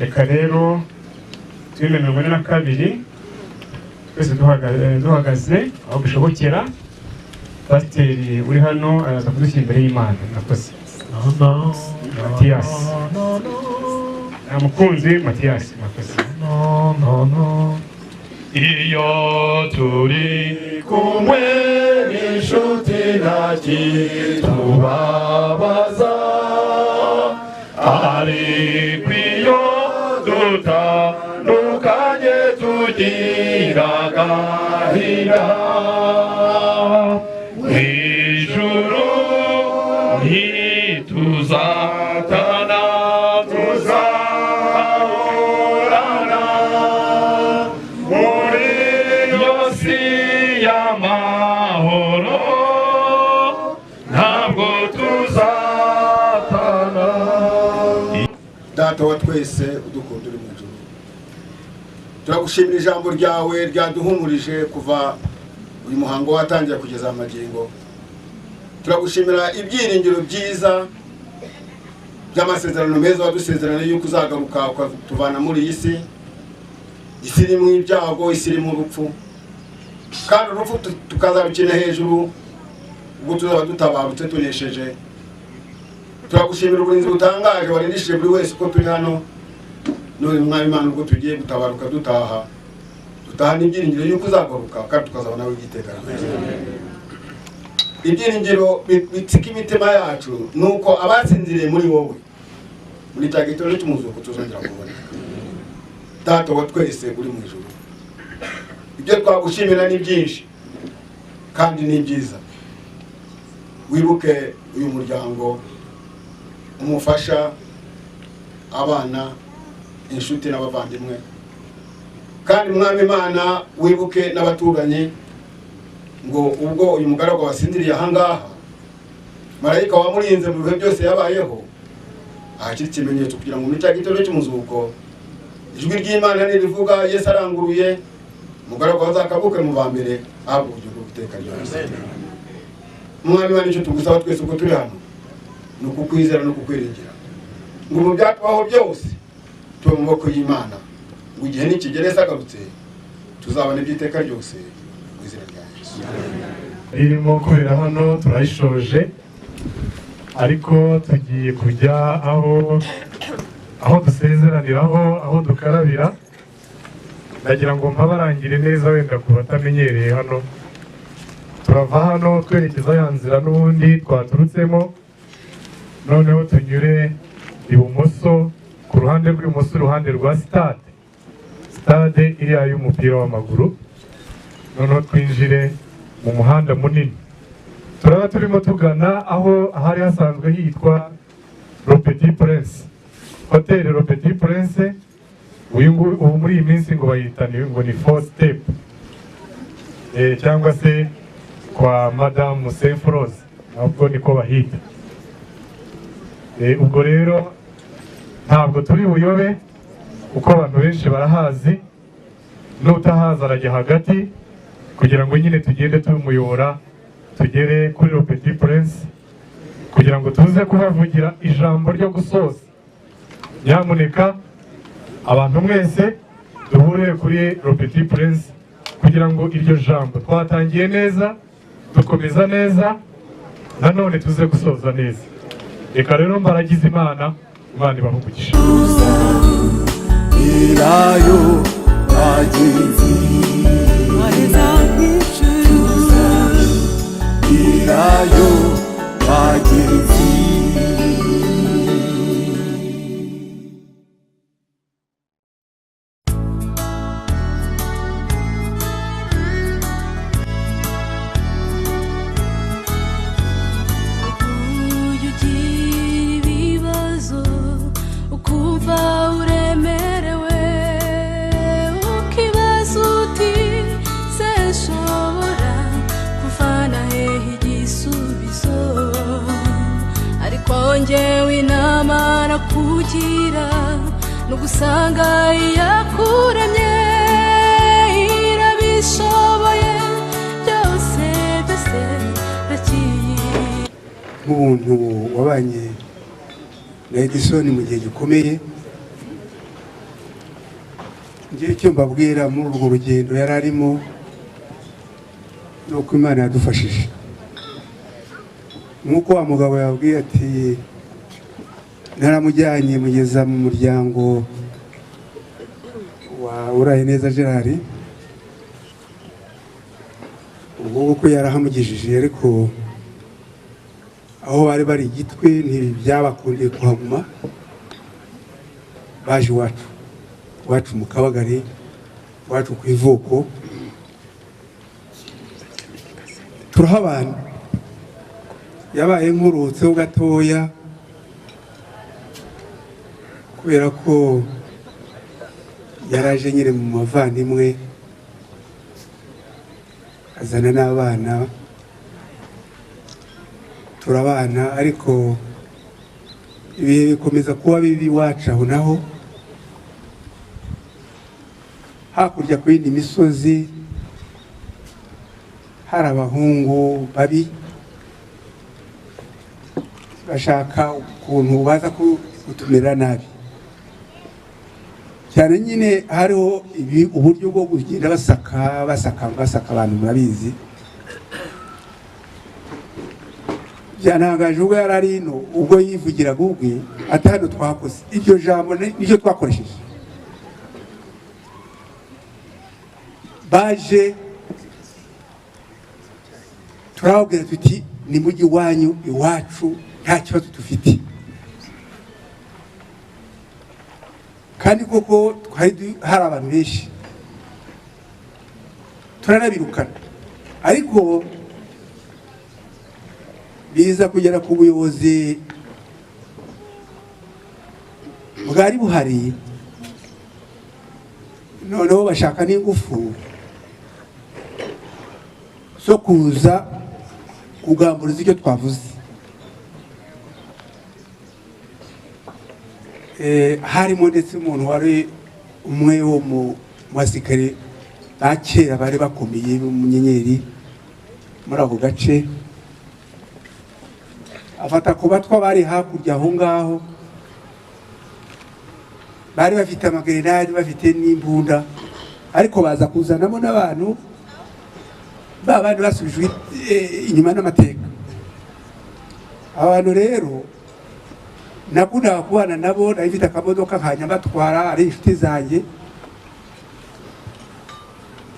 [SPEAKER 6] Reka rero turi 42 twese duhagaze aho bishobokera. Pasiteri uri hano araza kudushyira imbere y'Imana. Murakoze. Matiyasi nta mukunzi Matiyasi, murakoze.
[SPEAKER 13] Iyo turi kumwe n'inshuti ntakitubabaza, ariko iyo dutandukanye tugira agahinda. Mw'ijuru ntituzatana, tuzahorana muri iyo si y'amahoro, ntabwo tuzatana.
[SPEAKER 7] Data wa twese udukunda uri mu ijuru, turagushimira ijambo ryawe ryaduhumurije kuva uyu muhango watangira kugeza amagingo. Turagushimira ibyiringiro byiza by'amasezerano meza wadusezerano yuko uzagaruka ukatuvana muri iyi si, isi irimo ibyago, isi irimo urupfu, kandi urupfu tukazarukina hejuru ubwo tuzaba dutabarutse tunesheje. Turagushimira uburinzi butangaje warindishije buri wese uko turi hano none Mwami Imana, ubwo tugiye gutabaruka dutaha, dutaha n'ibyiringiro yuko uzagaruka kandi tukazabona w'igiteka. Ibyiringiro bitsika imitima yacu nuko abatsinziriye muri wowe muri cya gitondo cy'umuzuko tuzongera kuboneka. Data wa twese uri mu ijuru, ibyo twagushimira ni byinshi kandi ni byiza. Wibuke uyu muryango, umufasha, abana, inshuti n'abavandimwe, kandi Mwami Imana wibuke n'abaturanyi, ngo ubwo uyu mugaragu wasinziriye aha ngaha, marayika wamurinze mu bihe byose yabayeho ahashyira ikimenyetso kugira ngo muri cya gitondo cy'umuzuko ijwi ry'Imana nirivuga Yesu aranguruye, umugaragu azakabuke mu ba mbere ahabwa ubugingo bw'iteka ryose. Mwami Imana, icyo tugusaba twese uko turi hano ni ukukwizera no kukwiringira, ngo mu byatubaho byose tube mu maboko y'Imana, ngo igihe nikigera Yesu agarutse tuzabona iby'iteka ryose mu izina rya Yesu.
[SPEAKER 6] Irimo kubera hano turayishoje, ariko tugiye kujya aho dusezeraniraho, aho dukarabira. Ndagira ngo mpabarangire neza wenda ku batamenyereye hano. Turava hano twerekeza ya nzira n'ubundi twaturutsemo, noneho tunyure ibumoso, ku ruhande rw'ibumoso, uruhande rwa stade, stade iriya y'umupira w'amaguru, noneho twinjire mu muhanda munini. Turaba turimo tugana aho ahari hasanzwe hitwa Le Petit Prince, hoteli Le Petit Prince. Uyu ubu muri iyi minsi ngo bayita ngo ni Four Step, cyangwa se kwa Madame Saint Rose, nabwo niko bahita. Ubwo rero ntabwo turi buyobe kuko abantu benshi barahazi, n'utahazi arajya hagati kugira ngo nyine tugende tumuyobora tugere kuri Le Petit Prince, kugira ngo tuze kuhavugira ijambo ryo gusoza. Nyamuneka abantu mwese duhure kuri Le Petit Prince kugira ngo iryo jambo twatangiye neza, dukomeza neza, nanone tuze gusoza neza. Reka rero mbaragize Imana, Imana ibahe umugisha.
[SPEAKER 5] Irayo bagenzi, irayo bagenzi.
[SPEAKER 4] Njyewe inama nakugira nugusanga iyakuremye irabishoboye byose byose ndakiye.
[SPEAKER 14] Nk'umuntu wabanye na Edison mu gihe gikomeye, ngiye icyo mbabwira muri urwo rugendo yari arimo ni uko Imana yadufashije. Nk'uko wa mugabo yababwiye ati naramujyanye mugeza mu muryango wa Urayeneza Gerard, ubwo nguko yarahamugejije, ariko aho bari bari Gitwe ntibyabakundiye kuhaguma, baje iwacu, iwacu mu Kabagari, iwacu ku ivuko, turahabana. Yabaye nkurutseho gatoya kubera ko yaraje nyine mu mavandimwe, azana n'abana turabana, ariko ibihe bikomeza kuba bibi iwacu aho naho hakurya ku yindi misozi hari abahungu babi bashaka ukuntu baza kutumira nabi cyane. Nyine hariho uburyo bwo kugenda basaka basaka basaka abantu, murabizi. Byantangaje ubwo yari ari ino, ubwo yivugiraga ubwe ati hano twakoze iryo jambo niryo twakoresheje. Baje turababwira tuti ni mujyi iwanyu, iwacu nta kibazo dufite. Kandi koko twari hari abantu benshi turanabirukana, ariko biza kugera ku buyobozi bwari buhari, noneho bashaka n'ingufu zo kuza kugamburiza icyo twavuze. Harimo ndetse umuntu wari umwe wo mu basirikare ba kera bari bakomeye b'umunyenyeri muri ako gace, afata ku batwa bari hakurya aho ngaho, bari bafite amagerenade bafite n'imbunda, ariko baza kuzanamo n'abantu babandi basubijwe inyuma n'amateka. Abantu rero nakundaga kubana nabo, nari mfite akamodoka nkajya mbatwara, ari inshuti zanjye.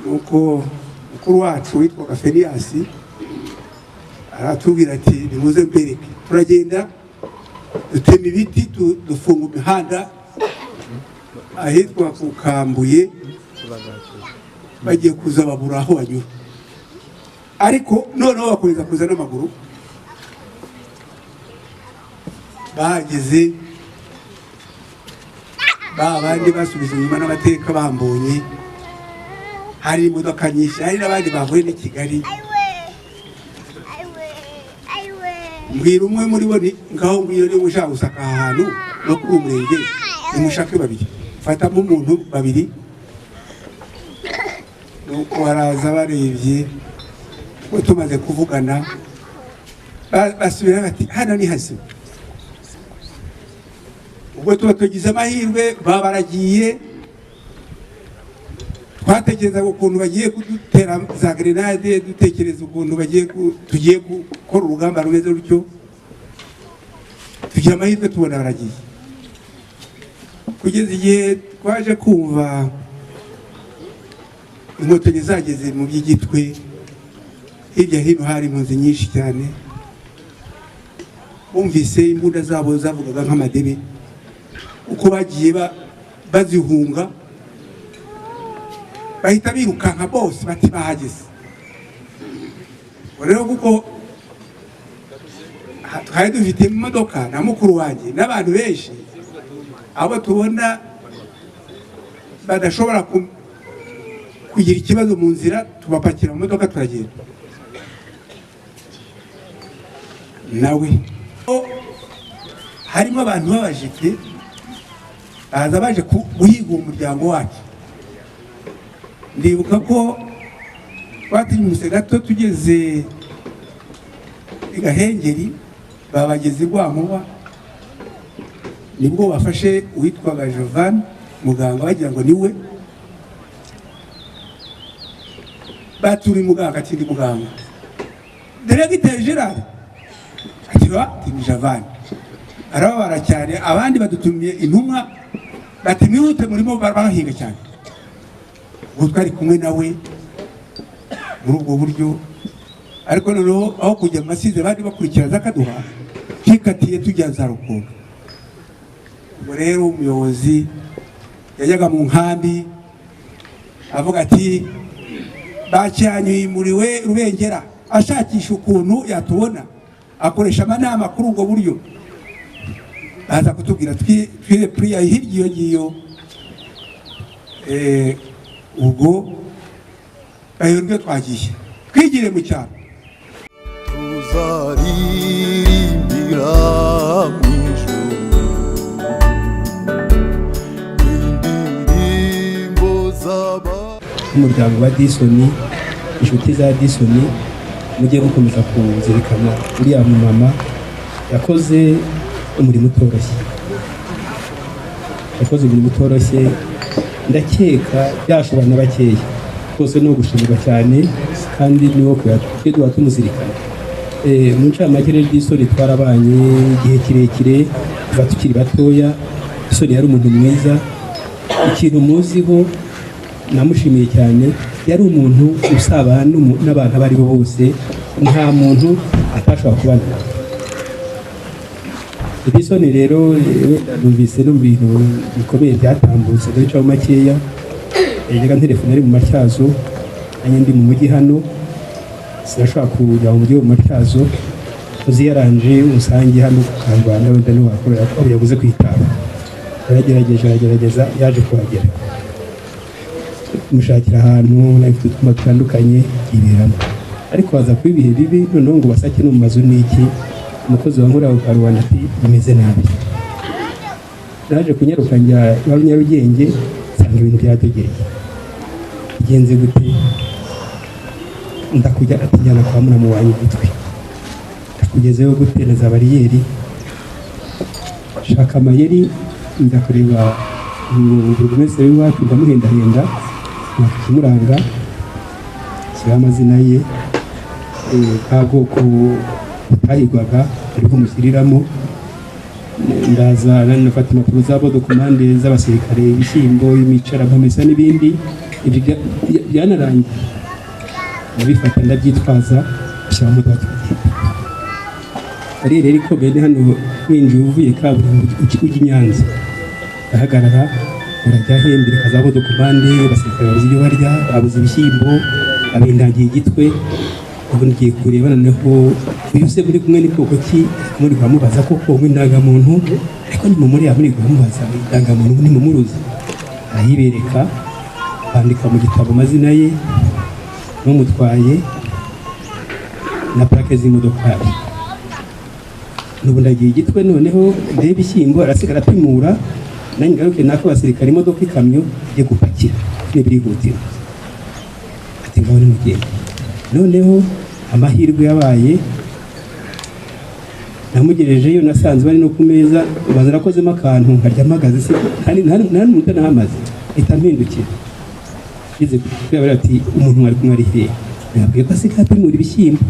[SPEAKER 14] Nuko mukuru wacu witwaga Feniyasi aratubwira ati nimuze mbereke. Turagenda dutema ibiti, dufunga imihanda ahitwa ku Kambuye, bagiye kuza babura aho banyura, ariko noneho bakomeza kuza n'amaguru. Bahageze ba bandi basubije inyuma n'amateka bambonye, hari imodoka nyinshi, hari n'abandi bavuye n'i Kigali. Mbwira umwe muri bo ngaho ngwino niba ushaka gusaka aha hantu no kuri uwo murenge, nimushake babiri, fatamo umuntu babiri. Nuko baraza barebye ko tumaze kuvugana, basubira bati hano ni hazima. Ubwo tuba tugize amahirwe baba baragiye, twatekerezaga ukuntu bagiye kudutera za grenade, dutekereza ukuntu tugiye gukora urugamba rumeze rutyo, tugira amahirwe tubona baragiye. Kugeza igihe twaje kumva inkotanyi zageze mu by'Igitwe, hirya hino hari impunzi nyinshi cyane, bumvise imbunda zabo zavugaga nk'amadebe, uko bagiye bazihunga bahita birukanka bose bati bahageze. Rero kuko twari dufite imodoka na mukuru wanjye n'abantu benshi, abo tubona badashobora kugira ikibazo mu nzira tubapakira mu modoka turagenda. Nawe Harimo abantu b'abajete baza baje guhiga uwo muryango wacu. Ndibuka ko twatinyutse gato tugeze i Gahengeri, babageze i Rwankuba, nibwo bafashe uwitwaga Jovan muganga, bagira ngo niwe baturi muganga, ati ndi muganga. Diregiteri Gerard ati ba ni Jovan. Arababara cyane, abandi badutumiye intumwa bati mwihute murimo barahinga cyane. Ubwo twari kumwe nawe muri ubwo buryo, ariko noneho aho kujya mu masize bari bakurikira zakaduha, twikatiye tujya za Rukondo. Ubwo rero umuyobozi yajyaga mu nkambi avuga ati bacyanyimuriwe Rubengera, ashakisha ukuntu yatubona, akoresha amanama kuri ubwo buryo. Baza kutubwira twire priya hirya iyo ngiyo. Ubwo ayo nibyo twagiye twigire mu cyaro.
[SPEAKER 5] Tuzaririmbira mu ijuru indirimbo z'aba
[SPEAKER 15] Umuryango wa Disoni, inshuti za Disoni, mujye mukomeza kuzirikana uriya mumama yakoze umurimo utoroshye, yakoze umurimo utoroshye, ndakeka yashobora na bakeya rwose, ni ugushimirwa cyane kandi ni wo kuba tumuzirikana. Mu ncamake rero Disoni twarabanye igihe kirekire kuva tukiri batoya. Disoni yari umuntu mwiza, ikintu muziho namushimiye cyane, yari umuntu usabana n'abantu abo ari bo bose, nta muntu atashobora kubana nawe. Disoni rero wenda numvise no mu bintu bikomeye byatambutse ndabicaho makeya. Yajyaga telefone ari mu Matyazo, nanjye ndi mu mujyi hano, sinashobora kujya mu mujyi wo mu Matyazo, uzi yaranje umusange hano ku Karubanda, wenda niho wakorera ko yabuze kwitaba. Yaragerageje aragerageza, yaje kuhagera, mushakira ahantu nafite utwuma dutandukanye iberamo, ariko haza kuba ibihe bibi noneho ngo basake no mu mazu n'iki. Umukozi wa nkora ku Karubanda ati bimeze nabi. Naje kunyaruka njya iwa Nyarugenge, nsanga ibintu byadogeye. Bigenze gute? Ndakujya ati njyana kwa muramu wanjye Gitwe. Ndakugezeyo gute? Na za bariyeri. Shaka amayeri, njya kureba burugumesitiri w'iwacu, ndamuhendahenda, nakimuranga, shyiraho amazina ye, bwa bwoko butahigwaga ariko mushyiriramo. Ndaza nafata impapuro za bodokomande z'abasirikare, ibishyimbo, imicara, mpamesa n'ibindi. Ibyo byanarangiye ndabifata ndabyitwaza, nshyira mu modoka. Bariyeri rero ikomeye ni hano winjiye uvuye kaburimbo ujya i Nyanza, ndahagarara, urajya he? Mbere za bodokomande, abasirikare babuze ibyo barya, babuze ibishyimbo, abendagiye Gitwe. Ubu ngiye kureba noneho uyu se muri kumwe ni bwoko ki, muri kumubaza koko indangamuntu, ariko ni mumuri muri kumubaza indangamuntu ni mumuruzi. Ayibereka, bandika mu gitabo amazina ye n'umutwaye na plaque z'imodokari. N'ubu ndagiye Gitwe noneho ndebe ibishyimbo, arasigara apimura, nanjye ngaruke nako abasirikare imodoka ikamyo yo gupakira n'ibirihutira. Ati ngaho nimugende. Noneho amahirwe yabaye namugerejeyo, nasanze bari no ku meza, baza nakozemo akantu nkarya mpagaze, se nta n'umuntu nahamaze, mpita mpindukira. Ngeze kuri bari ati umuntu mwari kumwe ari hehe? Nabwiye ko asigaye apimura ibishyimbo,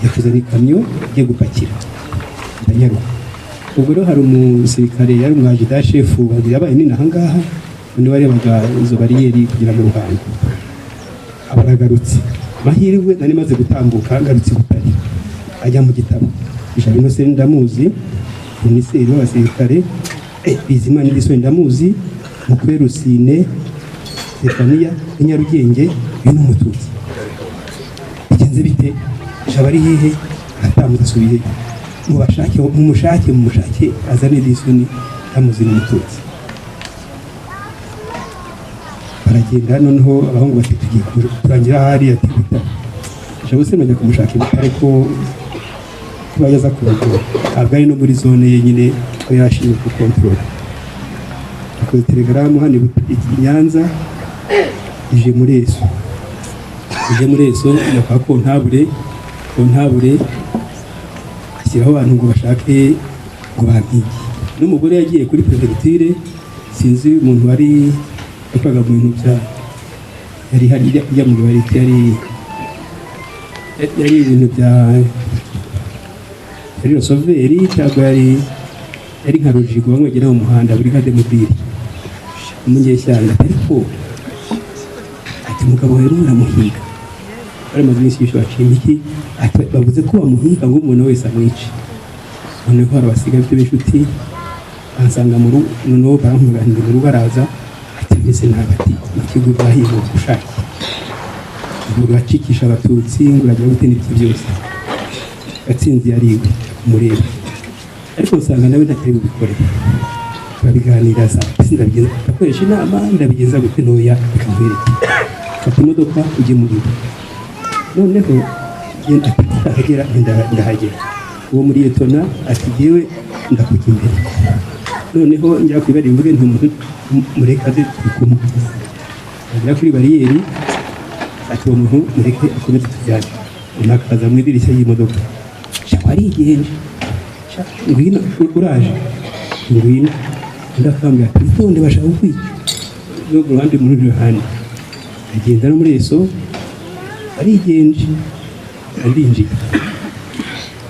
[SPEAKER 15] yakuzana ikamyo igiye gupakira, ndanyaruka. Ubwo rero hari umusirikare yari umwajida shefu yabaye nini aha ngaha, undi warebaga izo bariyeri kugira mu Ruhango, abaragarutse. Amahirwe nari maze gutambuka ngarutse Butare, ajya mu gitabo. Ijabino se ndamuzi, komiseri w'abasirikare, Bizimana Disoni ndamuzi, Mukwerusine Stefania Nyarugenge, uyu ni umututsi. Bigenze bite? Jaba ari hehe? Aratambutse asubiyeyo. Mubashake, mumushake, mumushake azane Disoni, ndamuzi ni umututsi. Baragenda noneho abahungu bati tugiye kurangira ahari ati Butare. Jabo se majya kumushaka i Butare ko Kuba yaza kubagura ntabwo ari no muri zone ye nyine ko yarashinzwe gukontorora. Akoze telegaramu hano i Nyanza ije muri ESO, ije muri ESO kwa kontabure, kontabure ashyiraho abantu ngo bashake ngo bampige. N'umugore yagiye kuri prefecture, sinzi umuntu wari yakoraga mu bintu bya yari hari ijya mu bari yari ibintu bya yari rusoveri cyangwa yari nka rujigo bamwegera mu muhanda brigade mobile umunyeshyamba, ariko ati umugabo rero muramuhiga bari maze iminsi yishe baciye imiki, ati bavuze ko bamuhiga ngo umuntu wese amwice. Noneho hari abasigaye b'inshuti bansanga mu rugo, noneho baramuganda mu rugo araza ati mbese nabi ati mu kigo bahiga ubushake ngo uracikisha abatutsi ngo uragira gute n'ibyo byose. Gatsinzi yariwe kumureba, ariko usanga nawe ntakiri bubikore. Turabiganira za ndabigenza, ndakoresha inama ndabigenza gute ntoya bikamwereka. Fata imodoka ujye mu biro. Noneho genda ndahagera, ndahagera. Uwo muri Yetona ati yewe ndakujya imbere. Noneho njya kuri bariyeri mvuge nti umuntu mureke aze turi kumwe. Agera kuri bariyeri ati uwo muntu mureke akomeze tujyane. Umuntu akaza mu idirishya y'imodoka. Sha warigenje. Sha ngwino uraje. Ngwino. Undi akambwira ati witonde bashaka kukwica. No ku ruhande muri ruhande. Agenda no muri ESO arigenje. Arinjiye.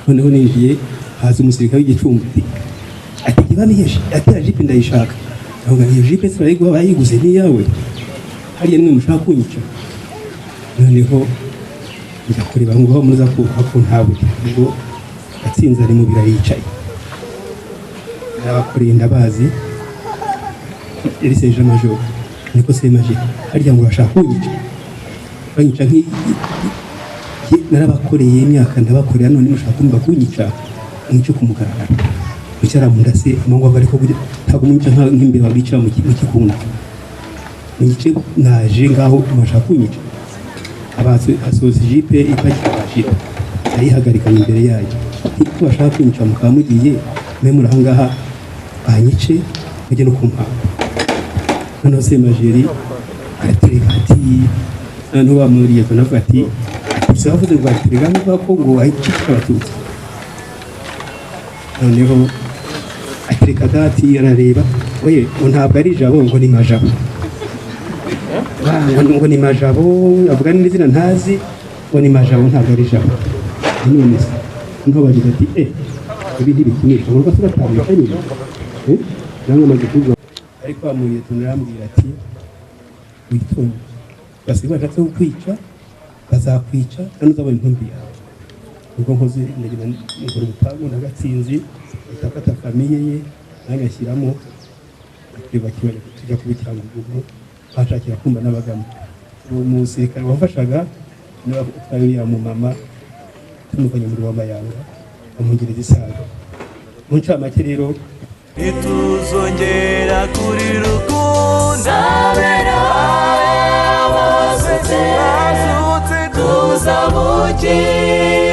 [SPEAKER 15] Noneho ninjiye haza umusirikare w'igicumbi ati kibabiheshe ati ya jipe ndayishaka. Ndavuga iyo jipe se barayiguha bayiguze ni yawe. Hariya nimwe mushaka kunyica. Noneho njya kureba ngo aho muza ko ntabwe ubwo Gatsinzi ari mu biro yicaye. Arabakoreye ndabazi yari serge major niko se major harya ngo bashaka kunyica. Banyica nki narabakoreye imyaka ndabakorera none mushaka kumva kunyica mwice kumugaragara. Bicara mu ndase amangwa bari ko ntabwo mwica nk'imbeba bica mu kikungu. Mwice naje ngaho mushaka kunyica. Abatse asoza jipe ipakira jipe ayihagarika imbere yayo. Kuko bashaka kunyica mukamugiye mwe murahangaha banyice mujye no kumpamba. Noneho se majeri aratereka ati noneho bamuriye tunavuga ati savuze ngo aterega ngo ko ngo ayicika abatutsi. Noneho atereka dati arareba oye ntabwo ari jabo ngo ni majabo. Ngo ni majabo avuga n'izina ntazi ngo ni majabo ntabwo ari jabo. None se noneho bagize ati ibi ntibikinisha ngo rwose batandukanye. Namwe amaze kuvuga ariko bamuriye tunarambwira ati witonde basigaye bashatse kukwica bazakwica kandi uzabona intumbi yawe. Ubwo nkoze ndagira nkora umupangu na Gatsinzi itafata famiye ye nangashyiramo tujya kubikira ngo bashakira kumba n'abagamo. Uwo musirikare wamfashaga niwe utwaye uriya mu mama tumuvanye muri wa Mayanga amwongereza isaga. Mu ncamake rero
[SPEAKER 2] ntituzongera kuri rukundo abera basutse tuzamukira.